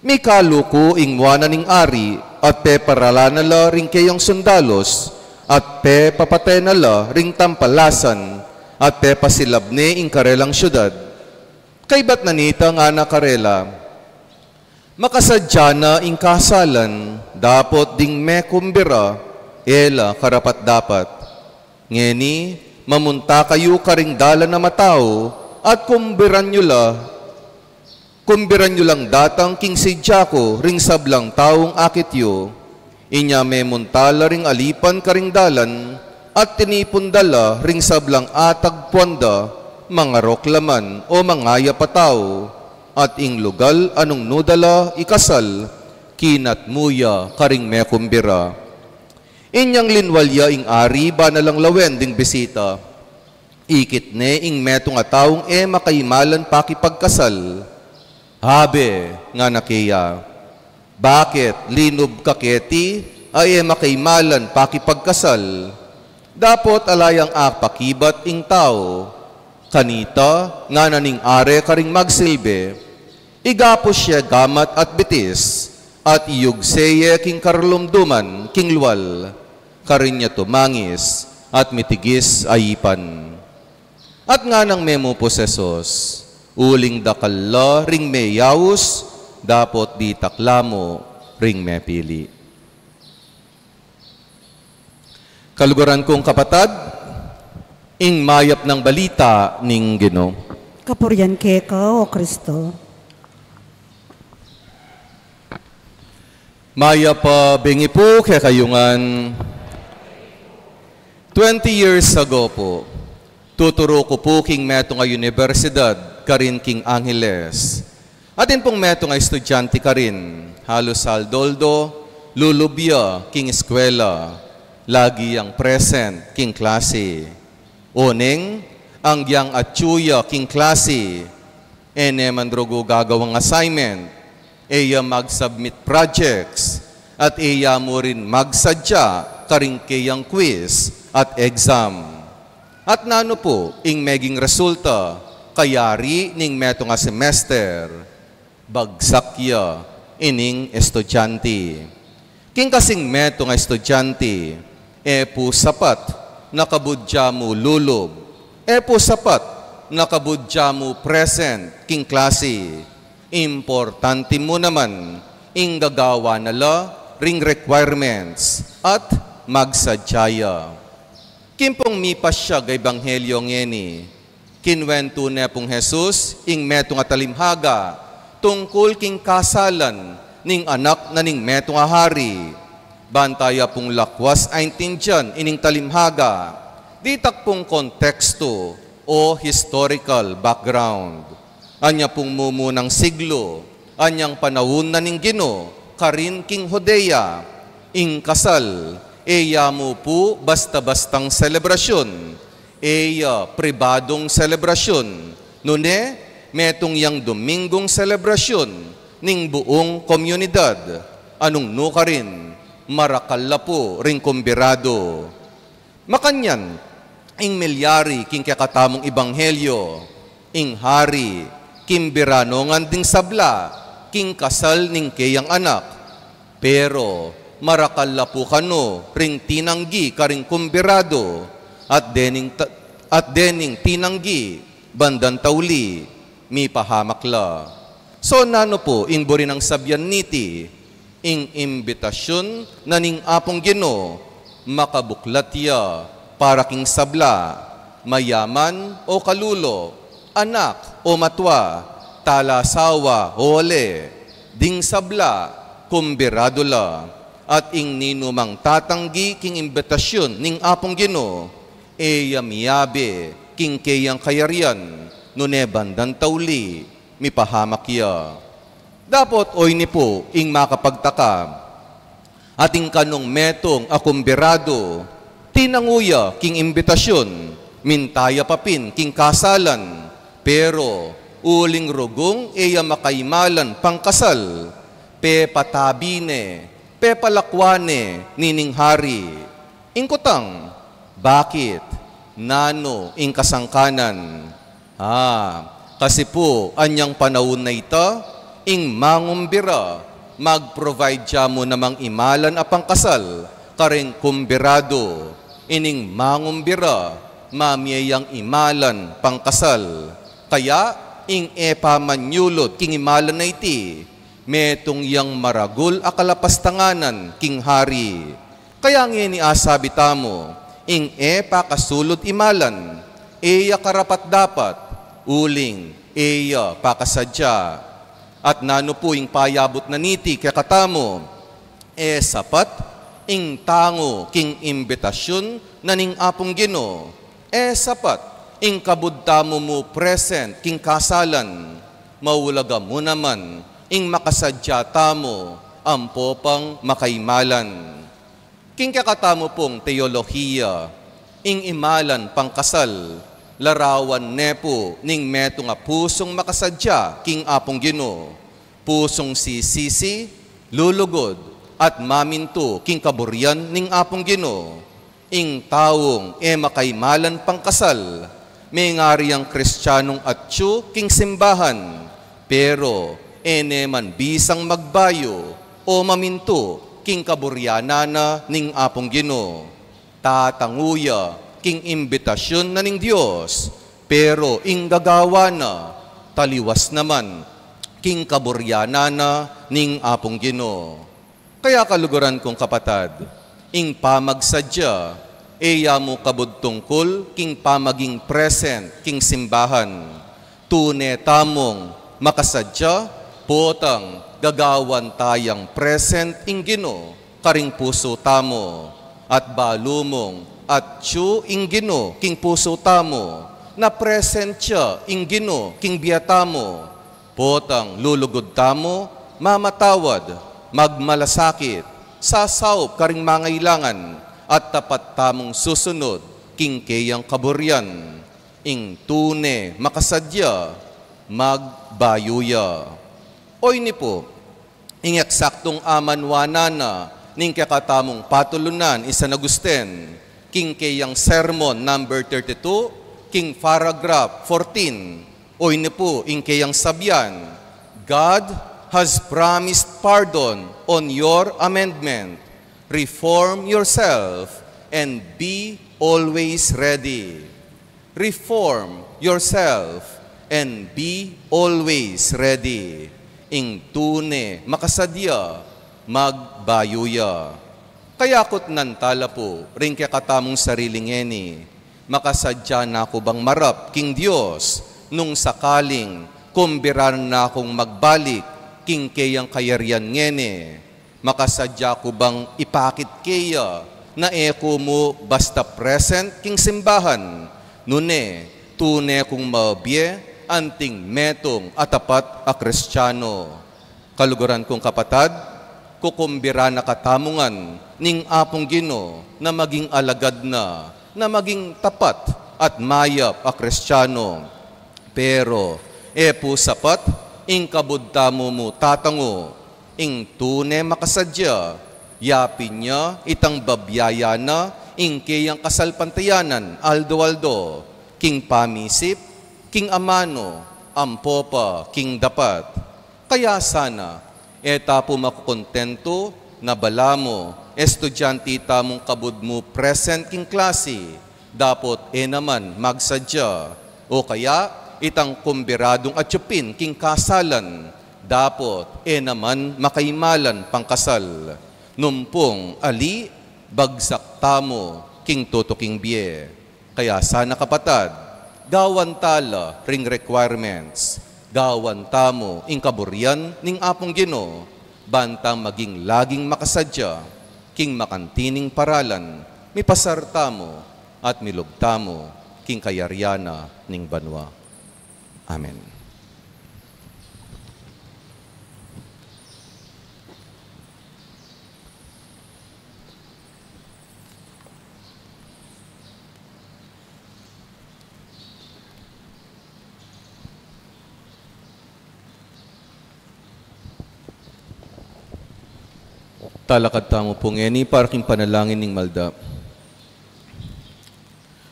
Mikaluku ing muanan ning ari, at peparala na la ring keyang sundalus, at pepapate na la ring tampalasan, at pepasilab ne ing karelang siudad. Kaybat na nita ngana karela, "Makasadya na ing kasalan, dapot ding mekumbira e la karapat-dapat. Ngeni, mamunta kayu karing dalan a matau, at kumbiran yu la, kumbiran yu lang datang king sidya ku ring sablang taung akit yu." Inya memunta la ring alipan karing dalan, at tinipun da la ring sablang atagpuan da, mangarok la man o mangayap a tau, at ing lugal a nung nu da la ikasal, kinatmu ya karing mekumbira. Inyang linwal ya ing ari ba na lang lawen ding bisita. Ikit ne ing metung a taung e makaimalan pakipagkasal. "Abe," ngana keya, "bakit linub ka keti a e makaimalan pakipagkasal?" Dapot ala yang apakibat ing tau. Kanita, ngana ning ari karing magsilbi, "Igapu ye gamat at bitis, at iyugse ye king karalumduman king lual. Karin ya tumangis at mitigis a ipan." At nganang memupus Jesus, "Uling dakal la ring meyaus, dapot ditak la mu ring mepili." Kaluguran kung kapatad, ing mayap nang balita ning Ginu. Kapurian keka, o Kristo. Mayap a bengi pu kekayu ngan. Twenty years ago pu, tuturu ku pu king metung a universidad karin king Angeles. Atin pung metung a estudyante karin, halus aldo-aldo lulub ya king eskwela, lagi yang present king klase. Oneng, anggiyang atyu ya king klase, e ne man rugu gagawang assignment, e ya mag-submit projects, at e ya mu rin magsadya karing keyang quiz at exam. At nanu pu ing meging resulta kayari ning metung a semester? Bagsak ya ining estudyante. King kasing metung a estudyante, e pu sapat na kabud ya mu lulub, e pu sapat na kabud ya mu present king klase. Importante mu naman ing gagawa na la ring requirements at magsadya ya. King pung mipasyag a ebanghelyo ngeni, kinwentu ne pung Jesus ing metung a talimhaga tungkul king kasalan ning anak na ning metung a hari. Banta ya pung lakwas aintindian ining talimhaga, ditak pung kontekstu o historical background. Anya pung mumunang siglo, anyang panaun na ning Ginu karin king Judea. Ing kasal, e ya mu pu basta-bastang selebrasyun, e ya pribadung selebrasyun, nune metung yang Domingung selebrasyun ning buung komunidad, a nung nukarin, marakal la pu ring kumbiradu. Makanyan, ing milyari king kekatamung ebanghelyo, ing hari, kimbira no ngan ding sabla king kasal ning keyang anak. Pero marakal la pu kanu ring tinanggi karing kumbiradu, at dening ta-, at dening tinanggi bandan tauli, mipahamak la. So, nanu pu ing buri nang sabian niti? Ing imbitasyun na ning Apung Ginu, makabuklat ya para king sabla, mayaman o kalulu, anak o matwa, talasawa o ale, ding sabla, kumbiradu la. At ing ninumang tatanggi king imbitasyun ning Apung Ginu, e ya miyabe king keyang kayarian, nune bandan tauli, mipahamak ya. Dapot oyni pu ing makapagtaka. Atin kanung metung a kumbiradu, tinangu ya king imbitasyun, minta ya pa pin king kasalan, pero uling rugung e ya makaimalan pangkasal, pepatabi ne, pepalakwan ne nining hari. Ing kutang, bakit? Nanu ing kasangkanan? Ah, kasi pu, anyang panaun na ita, ing mangumbira, mag-provide ya mu namang imalan a pangkasal karing kumbiradu. Ining mangumbira, mamie yang imalan pangkasal. Kaya, ing e pamanyulut king imalan a iti, metung yang maragul a kalapastanganan king hari. Kaya ngeni asabi tamu, ing e pakasulut imalan, e ya karapat-dapat, uling e ya pakasadya. At nanu pu ing payabut na niti kekatamu? E sapat ing tangu king imbitasyun na ning Apung Ginu. E sapat ing kabud tamu mu present king kasalan. Maulaga mu naman ing makasadya tamu ampo pang makaimalan. King kekatamu pung teolohiya, ing imalan pangkasal, larawan ne pu ning metung a pusung makasadya king Apung Ginu, pusung sisisi, lulugud, at mamintu king kaburian ning Apung Ginu. Ing taung e makaimalan pangkasal, mengari yang Kristianung atyu king simbahan, pero e ne man bisang magbayu o mamintu king kaburianan na ning Apung Ginu. Tatangu ya king imbitasyun na ning Dios, pero ing gagawa na, taliwas naman king kaburianan na ning Apung Ginu. Kaya kaluguran kung kapatad, ing pamagsadya, e ya mu kabud tungkul king pamaging present king simbahan. Tune tamung makasadya, potang gagawan tayang present ing Ginu karing pusu tamu, at balu mung atyu ing Ginu king pusu tamu, na present ya ing Ginu king bie tamu, potang lulugud tamu, mamatawad, magmalasakit, sasaup karing mangailangan, at tapat tamung susunud king keyang kaburian. Ing tune makasadya, magbayu ya. Oyni pu, ing eksaktung amanuanan na ning kekatamung patulunan i San Agustin, king keyang Sermon number thirty-two, king paragraph fourteen, oyni pu ing keyang sabian, God has promised pardon on your amendment. Reform yourself and be always ready. Reform yourself and be always ready. Ing tune makasadya, magbayu ya. Kaya kutnan tala pu ring kekatamung sarili ngeni, makasadya na ku bang marap king Dios nung sakaling kumbiran na kung magbalik king keyang kayarian ngeni? Makasadya ku bang ipakit keya na e ku mu basta present king simbahan, nune tune kung mabie anting metung a tapat a Kristiano? Kaluguran kung kapatad, kukumbira na katamu ngan ning Apung Ginu na maging alagad na, na maging tapat at mayap a Kristiano. Pero e pu sapat ing kabud tamu mu tatangu. Ing tune makasadya, yapin ya itang babyayan na ing keyang kasalpantayanan aldo-aldo, king pamisip, king amanu, ampo pa king dapat. Kaya sana e ta pu makukontentu na balamu estudyante tamung kabud mu present king klasi, dapot e naman magsadya, o kaya itang kumbiradung atyupin king kasalan, dapot e naman makaimalan pangkasal. Numpung ali, bagsak tamu king tutuking bie. Kaya sana, kapatad, gawan tala ring requirements, gawan tamu ing kaburian ning Apung Ginu, ban tang maging laging makasadya king makantining paralan, mipasar tamu at milub tamu king kayarian na ning banua. Amen. Talakad tamu pu ngeni para king panalangin ning malda.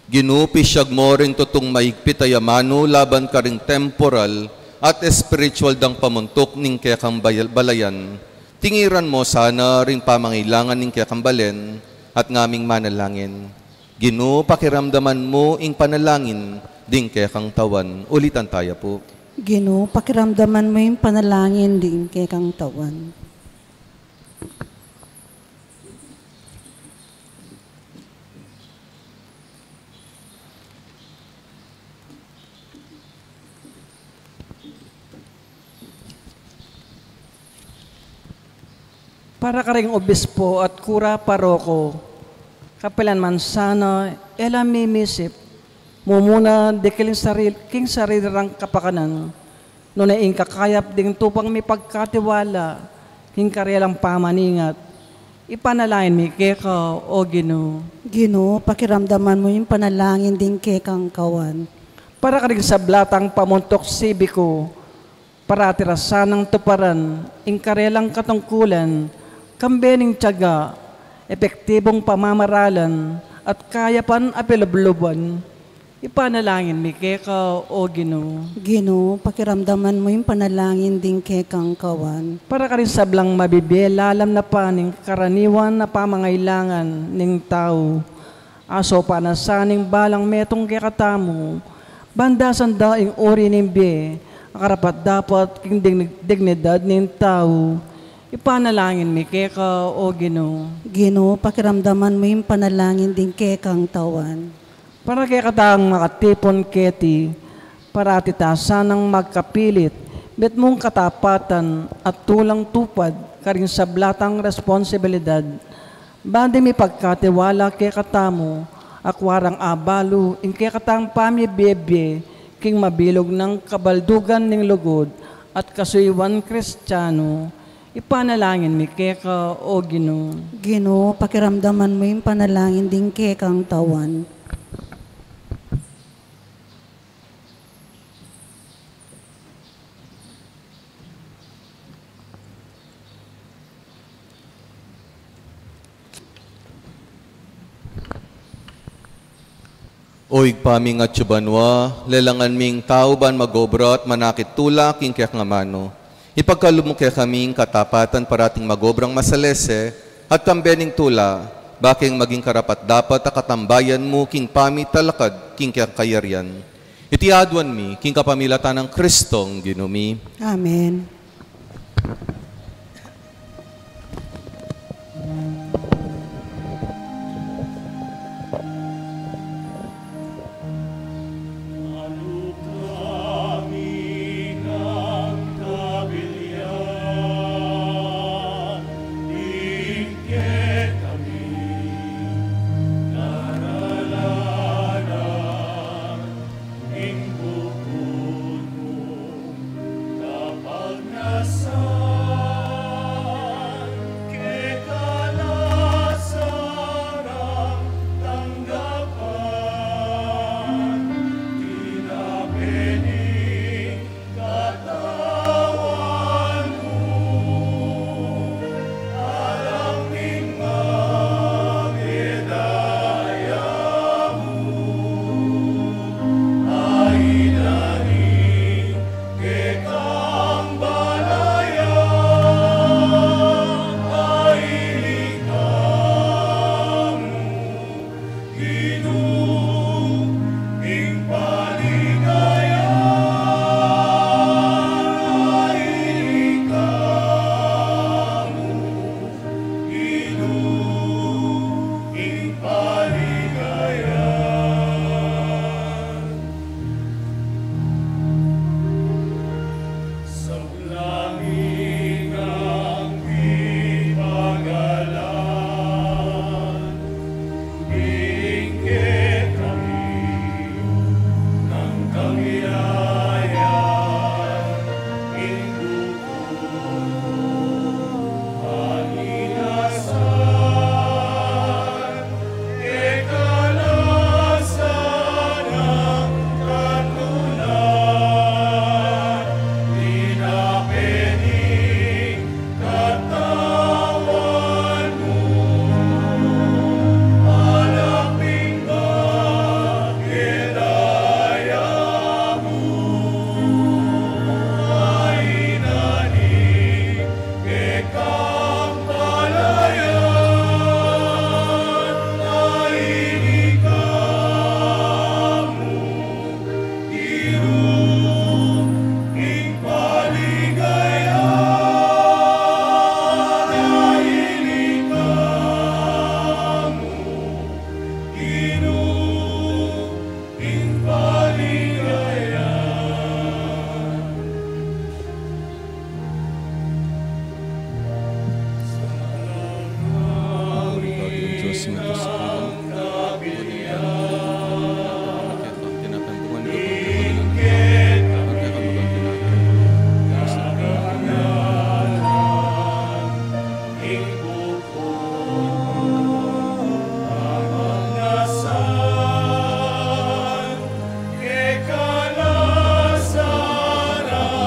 Ginu, pisyag mo ring tutung maigpit a amanu laban karing temporal at espiritual dang pamuntuk ning kekang bayal-, balayan. Tingiran mo sana ring pamangailangan ning kekang balen at ngaming manalangin. Ginu, pakiramdaman mu ing panalangin ding kekang tauan. Ulitan taya pu. Ginu, pakiramdaman mu ing panalangin ding kekang tauan. Para karing obispo at kura paroko, kapilan man sana e la mimisip mumuna dikil king saril-, king sarili rang kapakanan, nune ing kakayap ding tupang mipagkatiwala king karelang pamaningat, ipanalangin mi keka, O Ginu. Ginu, pakiramdaman mu ing panalangin ding kekang kawan. Para karing sabla tang pamuntuk sibiku, parati ra sanang tuparan ing karelang katungkulan, kambe ning tiyaga, epektibung pamamaralan, at kayapan a pilubluban, ipanalangin mi keka, O Ginu. Ginu, pakiramdaman mu ing panalangin ding kekang kawan. Para karing sablang mabibie lalam na pa ning karaniwan a pamangailangan ning tau, asopan na sa ning balang metung kekatamu, ban dasan da ing uri ning bie a karapat-dapat king digni-, dignidad ning tau, ipanalangin mi keka, O Ginu. Ginu, pakiramdaman mu ing panalangin ding kekang tauan. Para kekatang makatipun keti, parati ta sanang magkapilit mitmung katapatan at tulang tupad karing sabla tang responsibilidad, ban ding mipagkatiwala kekatamu, akwa rang abalu ing kekatang pamibie-bie king mabilug nang kabaldugan ning lugud at kasuyuan Kristiano. Ipanalangin mi keka, O Ginu. Ginu, pakiramdaman mu ing panalangin ding kekang tauan. O Ibpa ming atsu banua, lelangan ming tau ban mag-obra at manakit tula king kekang amanu. Ipagkalub mu kekami ing katapatan parating magobrang masalese, at kambe ning tula, ba keng maging karapat-dapat a katambayan mu king pamitalakad king kekayarian. Iti aduan mi, king kapamilatan nang Kristong Ginu mi. Amen.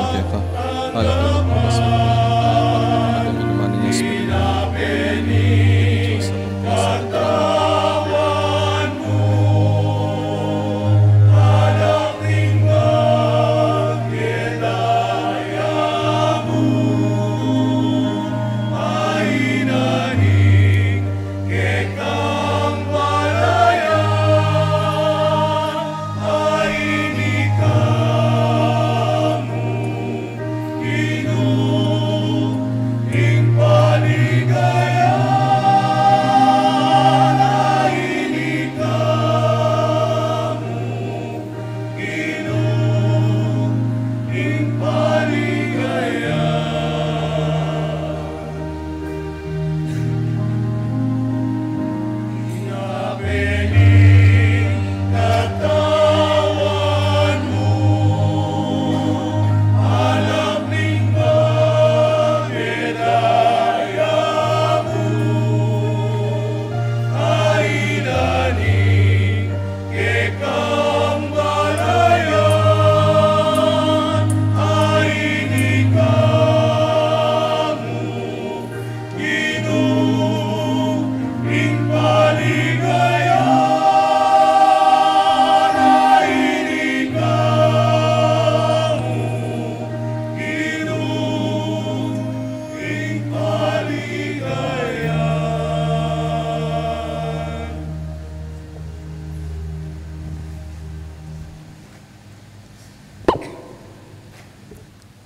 Teka, alak na, mas maganda. Para naman ang Espiritu. Diyos sa pagkakas.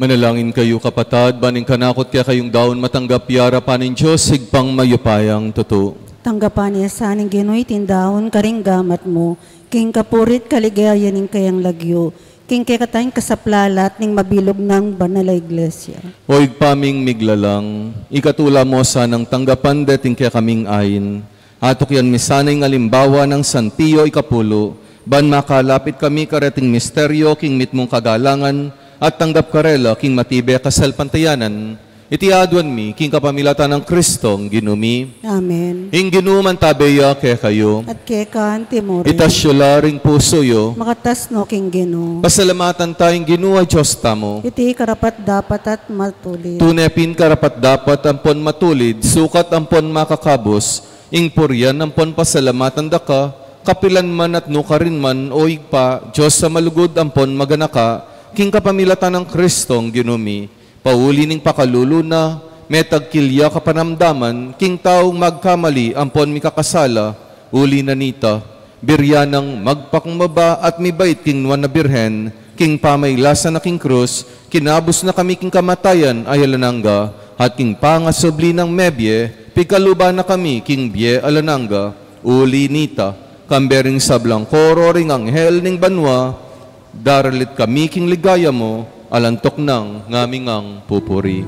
Manalangin kayu, kapatad, ban ing kanakung kekayung daun matanggap ya arapan ning Dios, Ibpang mayupayang tutu. Tanggapan na sa ning Ginu iting daun karing gamat mu, king kapurian at kaligayan ning kayang lagyu, king kekatamung kasaplalan at ning mabilug nang banal a Iglesia. O Ibpa ming miglalang, ikatula mu sanang tanggapan deting kekaming ain. Atukyan mi sana ing alimbawa nang San Pio ikapulu, ban makalapit kami kareting misteryo king mitmung kagalangan, at tanggap karela king matibe kasalpantayanan. Iti aduan mi king kapamilatan nang Kristong Ginu mi. Amen. Ing Ginu mantabe ya kekayu. At keka antimurin. Itas yu la ring pusu yu. Makatas no king Ginu. Pasalamatan ta ing Ginu a Dios tamu. Iti karapat-dapat at matulid. Tune pin karapat-dapat ampon matulid, sukat ampon makakabus, ing purian ampon pasalamatan da ka, kapilan man at nukarin man, O Ibpa, Dios a malugud ampon maganaka, king kapamilatan nang Kristong Ginu mi. Pauli ning pakalulu na, metagkil ya kapanamdaman king taung magkamali ampon mikakasala. Uli na nita, buri ya nang magpakumbaba at mibait king Nuan a Birhen, king pamailasa na king krus, kinabus na kami king kamatayan a alang angga, at king pangasubli nang mebie, pigkaluban na kami king bie alang angga. Uli nita, kambe ring sablang koro ring anghel ning banua, daralit kami king ligaya mu, alang tuknang ngaming pupuri.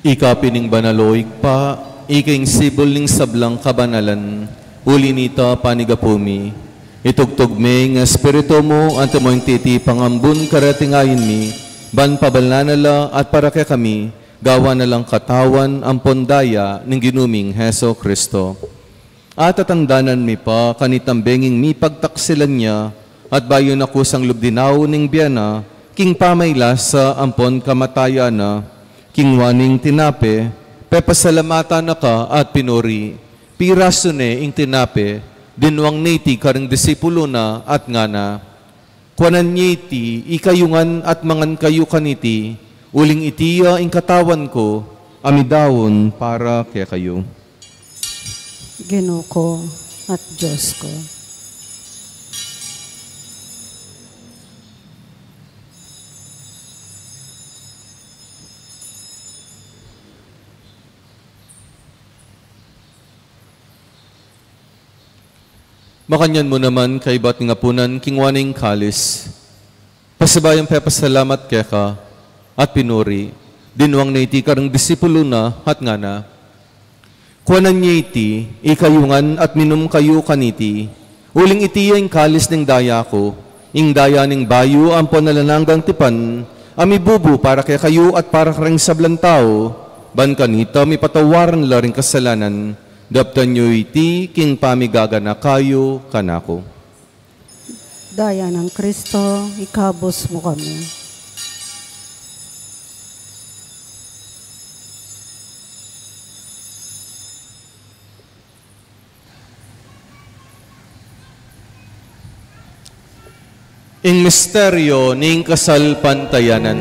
Ika pin ing banal, o Ibpa, ika ing sibul ning sablang kabanalan. Uli nita, panigapu mi, itubud me ing Espiritu mu, antimo ing titipang ambun kareting ain mi, ban pabanlanan la at para kekami, gawan na lang katawan ampon daya ning Ginu ming Jesucristo. At tatandanan mi pa kanitang benging mipagtaksilan ya, at bayu na kusang lub dinaun ing bie na, king pamailasa ampon kamatayan na, kinua ne ing tinape, pepasalamatan na ka at pinuri, pirasu ne ing tinape, dinwang ne iti karing disipulu na at ngana: Kuanan ye iti ikayu ngan at mangan kayu kaniti, uling iti ya ing katawan ku, a midaun para kekayu. Ginu ku at Dios ku. Makanyan mu naman kaybat ning apunan, kinua ne ing kalis, pasibayu yang pepasalamat keka at pinuri, dinwang ne iti karing disipulu na at ngana: Kuanan ye iti ikayu ngan at minum kayu kaniti, uling iti ya ing kalis ning daya ku, ing daya ning bayu ampon alang anggang tipan, a mibubu para kekayu at para karing sablang tau, ban kanita mipatawaran la ring kasalanan. Daptan yu iti king pamigaganaka yu kanaku. Daya nang Kristo, ikabus mu kami. Ing misteryo ning kasalpantayanan.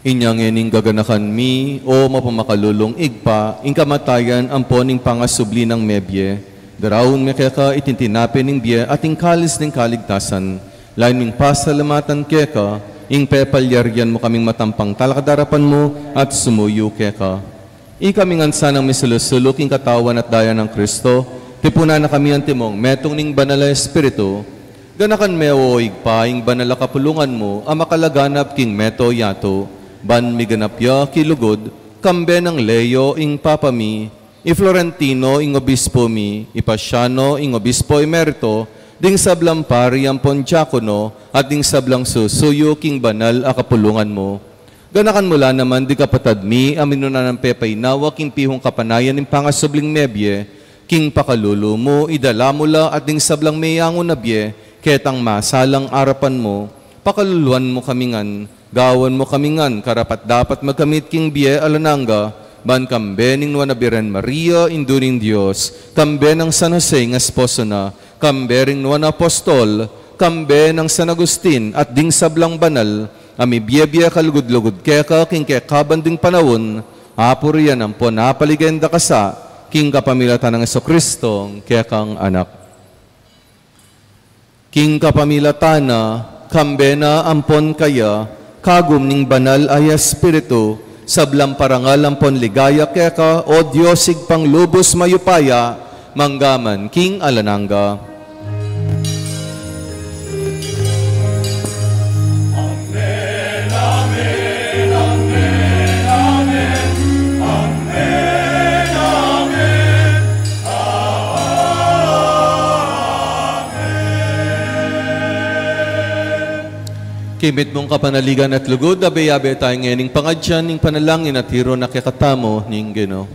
Inya ngening gaganakan mi, o mapamakalulung Ibpa, ing kamatayan ampon ing pangasubli nang mebie, daraun mi keka iting tinape ning bie at ing kalis ning kaligtasan. Lain ming pasalamatan keka, ing pepalyarian mu kaming matampang talakad king arapan mu at sumuyu keka. Ikami ngan sanang misulu-sulu king katawan at daya nang Kristo, tipunan na kami antimong metung ning Banal a Espiritu. Ganakan me, o Ibpa, ing banal a kapulungan mu a makalaganap king mabilug a yatu, ban miganap ya king lugud, kambe nang Leo ing Papa mi, i Florentino ing Obispo mi, i Paciano ing Obispo Emerito, ding sablang pari ampon diakono, at ding sablang susuyu king banal a kapulungan mu. Ganakan mu la naman ding kapatad mi a minuna nang pepainawa king pihung kapanayan ning pangasubling mebie, king pakalulu mu, idala mu la at ding sablang meyangu na bie, ketang masalang arapan mu. Pakaluluan mu kami ngan, gawan mu kami ngan karapat-dapat magkamit king bie alang angga, ban kambe ning Nuan a Birhen Maria, Indu ning Dios, kambe nang San Jose ing esposo na, kambe ring nuan a apostol, kambe nang San Agustin, at ding sablang banal, a mibie-bie kalugud-lugud keka king kekaban ding panaun, apurian ampon apaligayan da ka sa, king kapamilatan nang Jesucristo, kekang Anak. King kapamilatan na, kambe na ampon kaya, kagum ning Banal a Espiritu, sablang parangal ampon ligaya keka, o Dios Ibpang lubus mayupaya, mangga man king alang angga. King mitmung kapanaligan at lugud, abe-abe taya ngening pangadyan ning panalangin a tiru na kekatamu ning Ginu.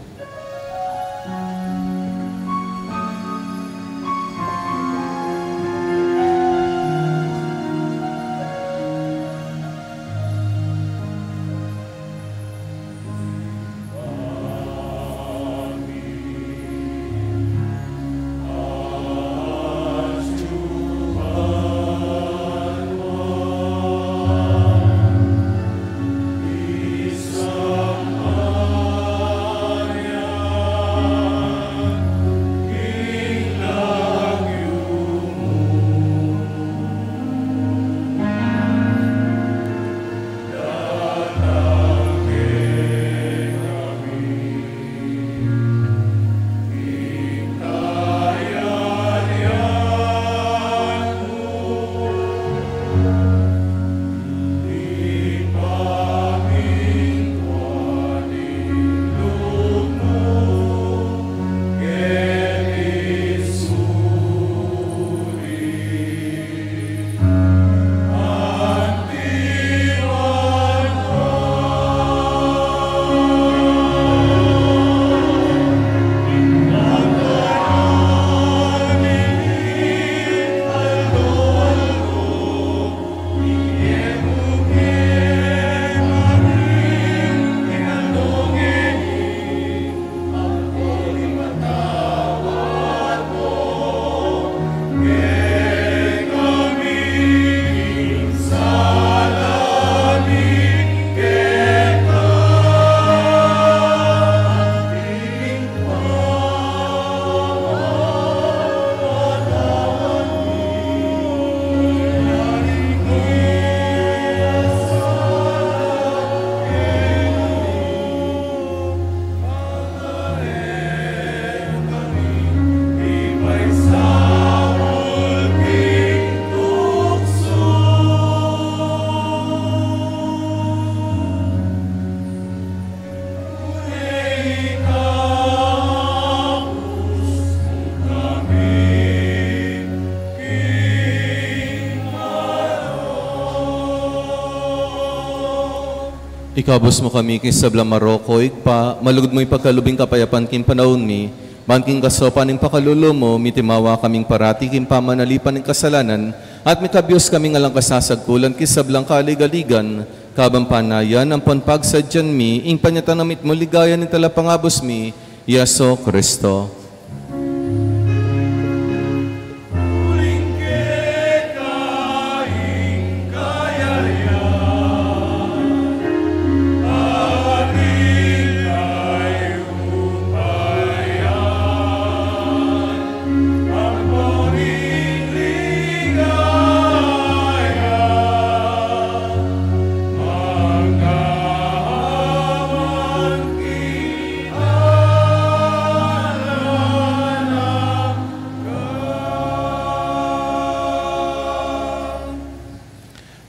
Ikabus mu kami king sablang marok, o Ibpa, malugud mung ipagkalub ing kapayapan king panaun mi, ban king kasaupan ning pakalulu mu, mitimawa kaming parati king pamanalipan ning kasalanan, at mikabius kaming alang kasasagkulan king sablang kaligaligan, kabang panayan ampon pagsadyan mi ing panyatang na mitmung ligaya ning Talapangabus mi, Jesu Cristo.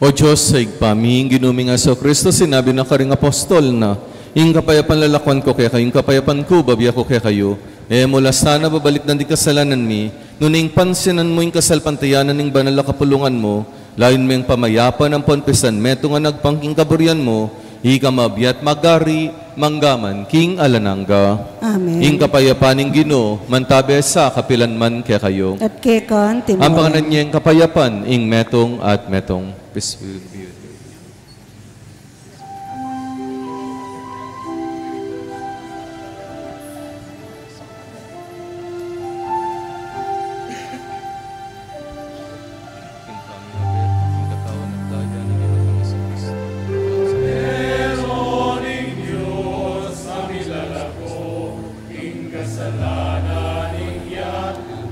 O Dios, Ibpa mi, ing Ginu ming Jesucristo, sinabi na karing apostol na, "Ing kapayapan lalakwan ku kekayu, ing kapayapan ku bibie ku kekayu." E mu la sana babalikdan ding kasalanan mi, nune ing pansinan mu ing kasalpantayanan ning banal a kapulungan mu, layun meng pamayapan ampon pisan metung a agpang king kaburian mu, ika mabie at magari, mangga man king alang angga. Amen. Ing kapayapan ning Ginu, mantabe sa kapilan man kekayu. At keka naman. Ampang na niya ing kapayapan, ing metung at metung. Peace be with you. Pero ning Dios a milalako king kasalanan ning yatu,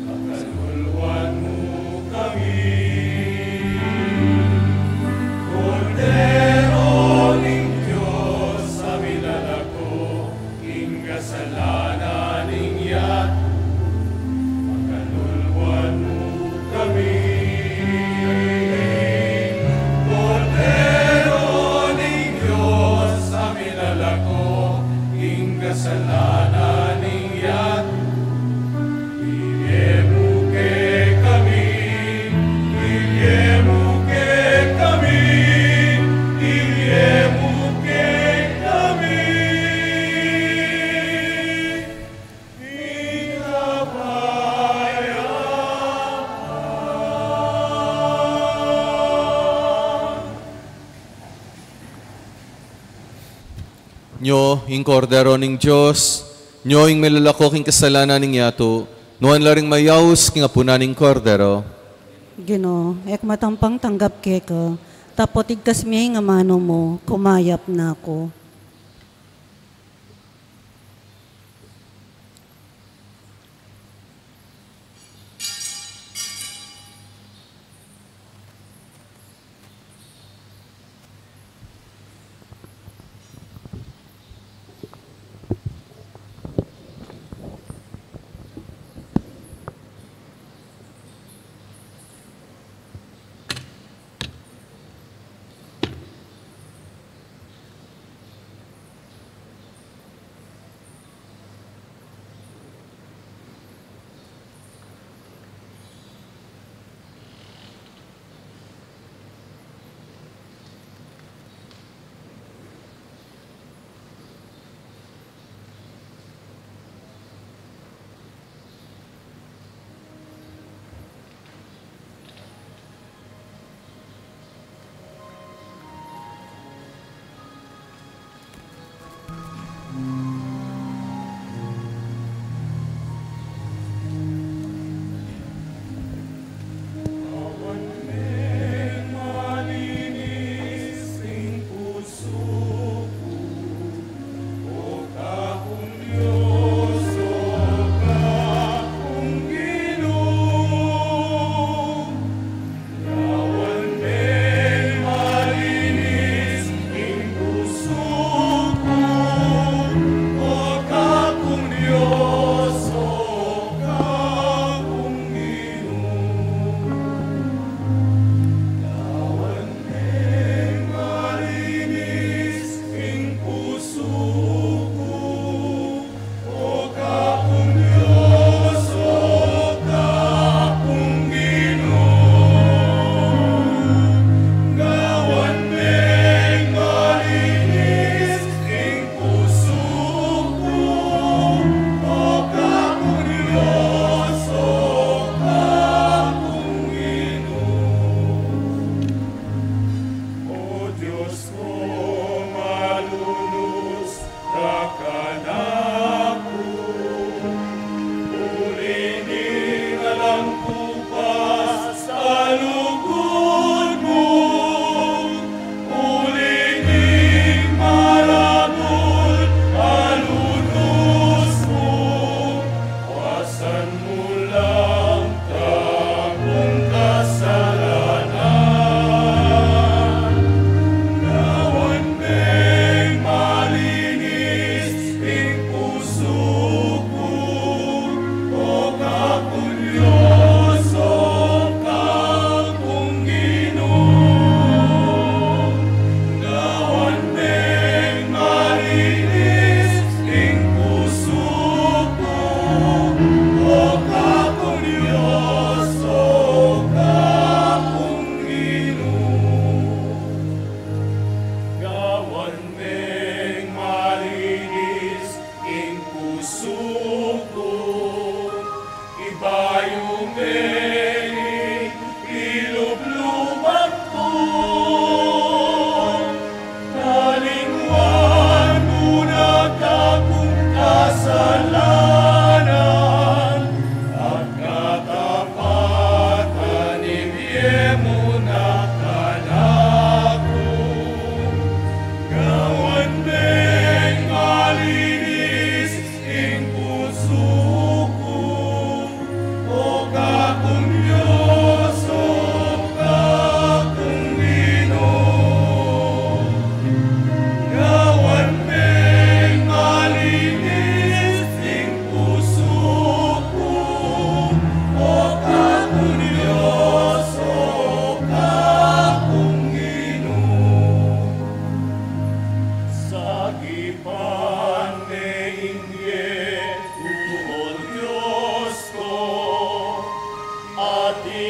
pakaluluan mu kami. Kordero ning Dios a milalako king kasalanan ning yatu, pakaluluan mu kami. Kordero ning Dios a milalako king kasalanan ning yatu, bibie mu kekami, bibie mu kekami, bibie mu kekami. Nyo ing Kordero ning Dios, nyo ing milalako king kasalanan ning yatu, nuan la ring mayaus king apunan ning Kordero. Ginu, e ku matampang tanggap keka, dapot igkas me ing amanu mu, kumayap na ku.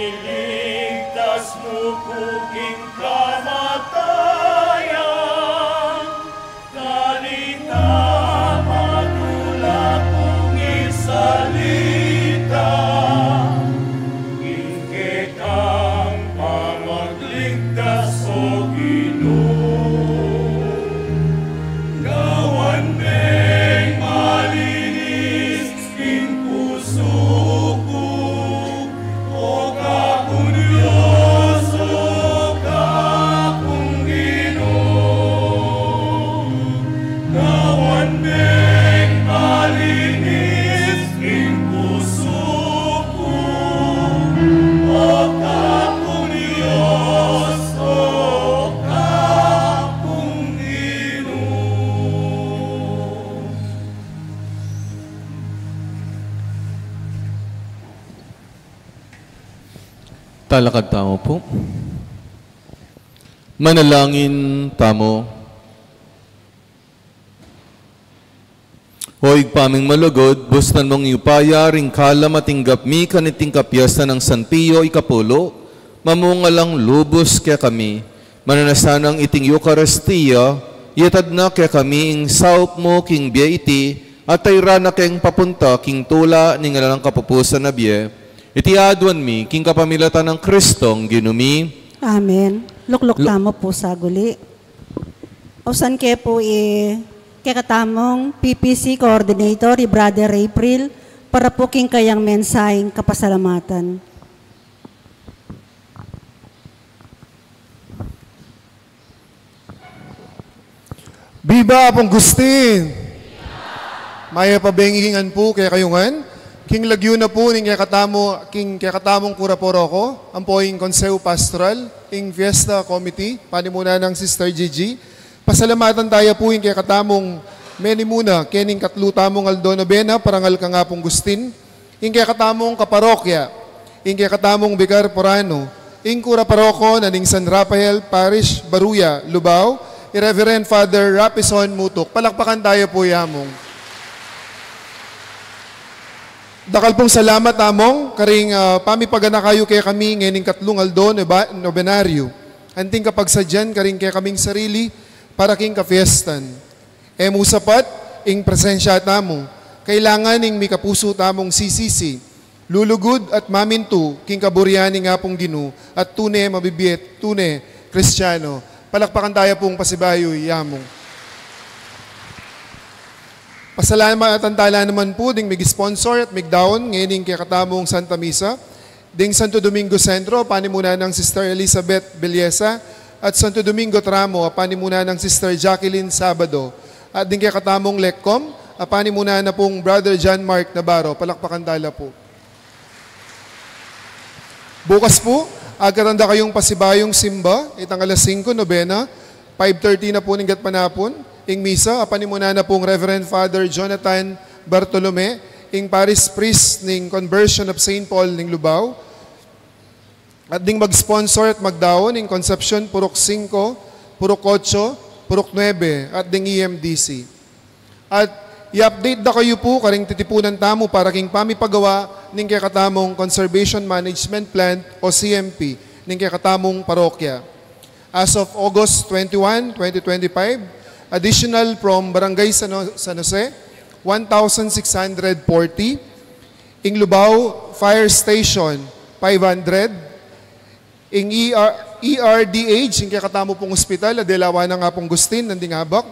Iligtas mu ku king kamatayan, kanita matula kung isalita, ing kekang pamagligtas, O Ginu. Gawan meng malinis ing pusu ku, O Kapung Dios, O Kapung Ginu. Gawan meng malinis ing pusu ku, O Kapung Dios, O Kapung Ginu. Talakad tamu pu. Manalangin tamu. O Ibpa ming malugud, bustan mung upaya ring kalam a tinggap mi kaniting kapiestan nang San Pio ikapulu, mamunga lang lubus kekami. Mananu na sanang iting Eukaristia, iyatad na kekami ing saup mu king bie iti, at tairan na keng papunta king tula ning alang kapupusan a bie. Iti aduan mi king kapamilatan nang Kristong Ginu mi. Amen. Lukluk Lu- tamu pu saguli. Ausan ke pu i kekatamung P P C coordinator, i Brother April, para pu king kayang mensaheng kapasalamatan. Biba Apung Gustin! Mayap a bengi ngan pu kekayu ngan. King lagyu na pu ning kekatamu, king kekatamung kura paroko, ampo ing Konseho Pastoral, ing Fiesta Committee, panimunan nang Sister Gigi. Pasalamatan taya pu ing kekatamung menimuna kening katlu tamung aldo nobena, parangal kang Apung Gustin. Ing kekatamung kaparokya, ing kekatamung bikar purano, ing kura paroko na ning San Rafael Parish, Baruya, Lubao, i Reverend Father Rapison Mutuk. Palakpakan taya pu ya, Among. Dakal pung salamat, Among, karing, ah, pamipaganaka yu kekami ngening katlung aldo noba-, nobenaryo. Anting kapagsadyan karing kekaming sarili para king kafiestan. E mu sapat ing presensya tamu. Kailangan ing mikapusu tamung sisisi, lulugud at mamintu king kaburian ning Apung Ginu at tune mabibie, tune Kristiyano. Palakpakan taya pung pasibayu i Among. Pasalamatan tala naman pu ding mig-sponsor at migdaun ngening kekatamung Santa Misa. Ding Santo Domingo Centro, panimunan nang Sister Elizabeth Belleza, at Santo Domingo Tramo, a panimunan nang Sister Jacqueline Sabado, at ding kekatamung Lecom, a panimunan na pung Brother John Mark Navarro. Palakpakan tala pu. Bukas pu, agkatan da kayung pasibayung simba, itang alas singko, nobena, five thirty na pu ning gatpanapun, ing misa, a panimunan na pung Reverend Father Jonathan Bartolome, ing parish priest ning Conversion of Saint Paul ning Lubao, at ding mag-sponsor at magdaun ning Concepcion Purok singko, Purok otso, Purok nuebe, at ding E M D C. At i-update da kayu pu karing titipunan tamu para king pamipagawa ning kekatamung Conservation Management Plan o C M P ning kekatamung parokya. As of August twenty-one, twenty twenty-five, additional from Barangay San, San Jose, one thousand six hundred forty, ing Lubao Fire Station, five hundred, ing E R, E R D H, ing kekatamu pung ospital, a delawan nang Apung Gustin, nanding abak,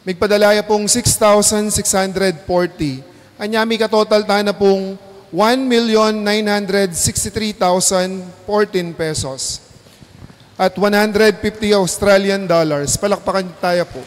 migpadala ya pung six thousand six hundred forty. Anya mikatotal tana pung one million nine hundred sixty-three thousand fourteen pesos at one hundred fifty Australian dollars. Palakpakan taya pu.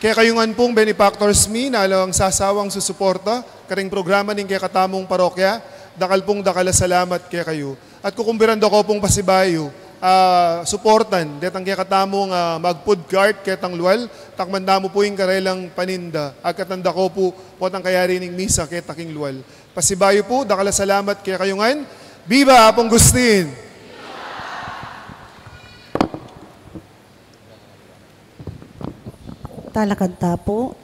Kekayu ngan pung benefactors mi, na alang sasawang susuporta karing programa ning kekatamung parokya, dakal pung dakal a salamat kekayu. At kukumbiran da ko pung pasibayu, ah, suportan detang kekatamung, ah, mag-food cart ketang lual, takman tamu pu ing karelang paninda, agkatan da ko pu potang kayari ning misa keta king lual. Pasibayu pu, dakal a salamat kekayu ngan. Biba Apung Gustin! Talakad ta pu.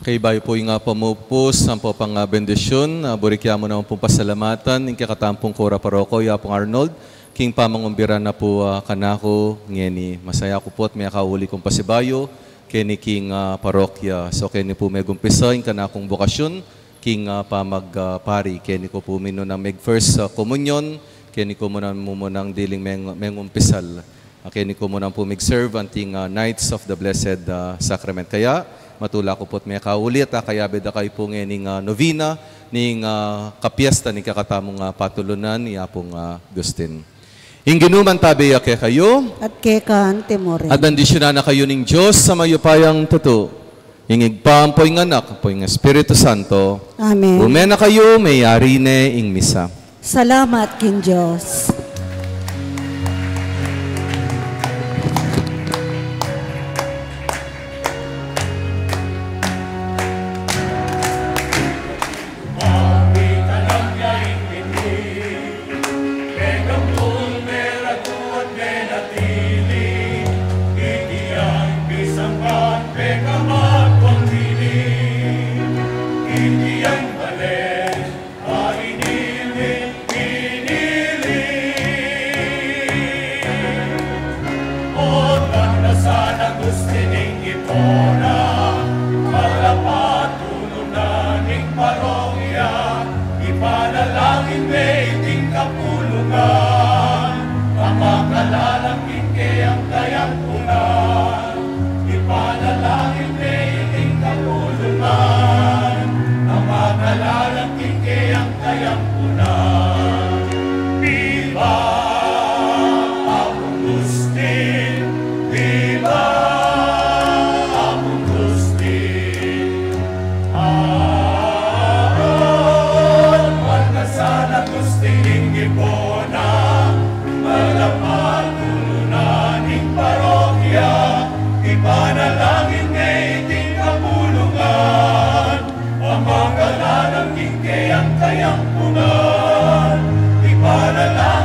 Kay bayu pu ing pamupus, ampo pang, ah, bendisyun, ah, buri ke mu naman pung pasalamatan ing kekatamung kura paroko, i Apung Arnold, king pamangumbira na pu, ah, kanaku ngeni. Masaya ku pu at mekauli kung pasibayu keni king, ah, parokya. So, keni pu megumpisa ing kanakung bokasyun king, ah, pamag, ah, pari. Keni ku pu minunang meg-first, ah, communion, keni ku mu naman mumunang diling meng-, mengumpisal. Ah, keni ku mu naman pu mig-serve anting, ah, Knights of the Blessed, ah, Sacrament. Kaya, matula ku pu't mekauli at, ah, kayabe da kayu pu ngening, ah, novena ning, ah, kapiesta ning kekatamung, ah, patulunan, i Apung, ah, Agustin. Ing Ginu mantabe ya kekayu. At keka mu rin. At bendisyunan na kayu ning Dios a mayupayang tutu, ing Ibpa, ampo ing Anak, ampo ing Espiritu Santo. Amen. Ume na kayu, meyari ne ing misa. Salamat king Dios. Ipanalangin me iting kapulungan, a makalalam king keyang kayampunan. Ipanalangin me iting kapulungan, a makalalam king keyang kayampunan. Viva Apung Agustin! Viva Apung Agustin! Aron markasan Agustin ing Ibona, malapatunan ing parokya, ipanalangin me iting kapulungan, a makalalam king keyang kayampunan, ipanalangin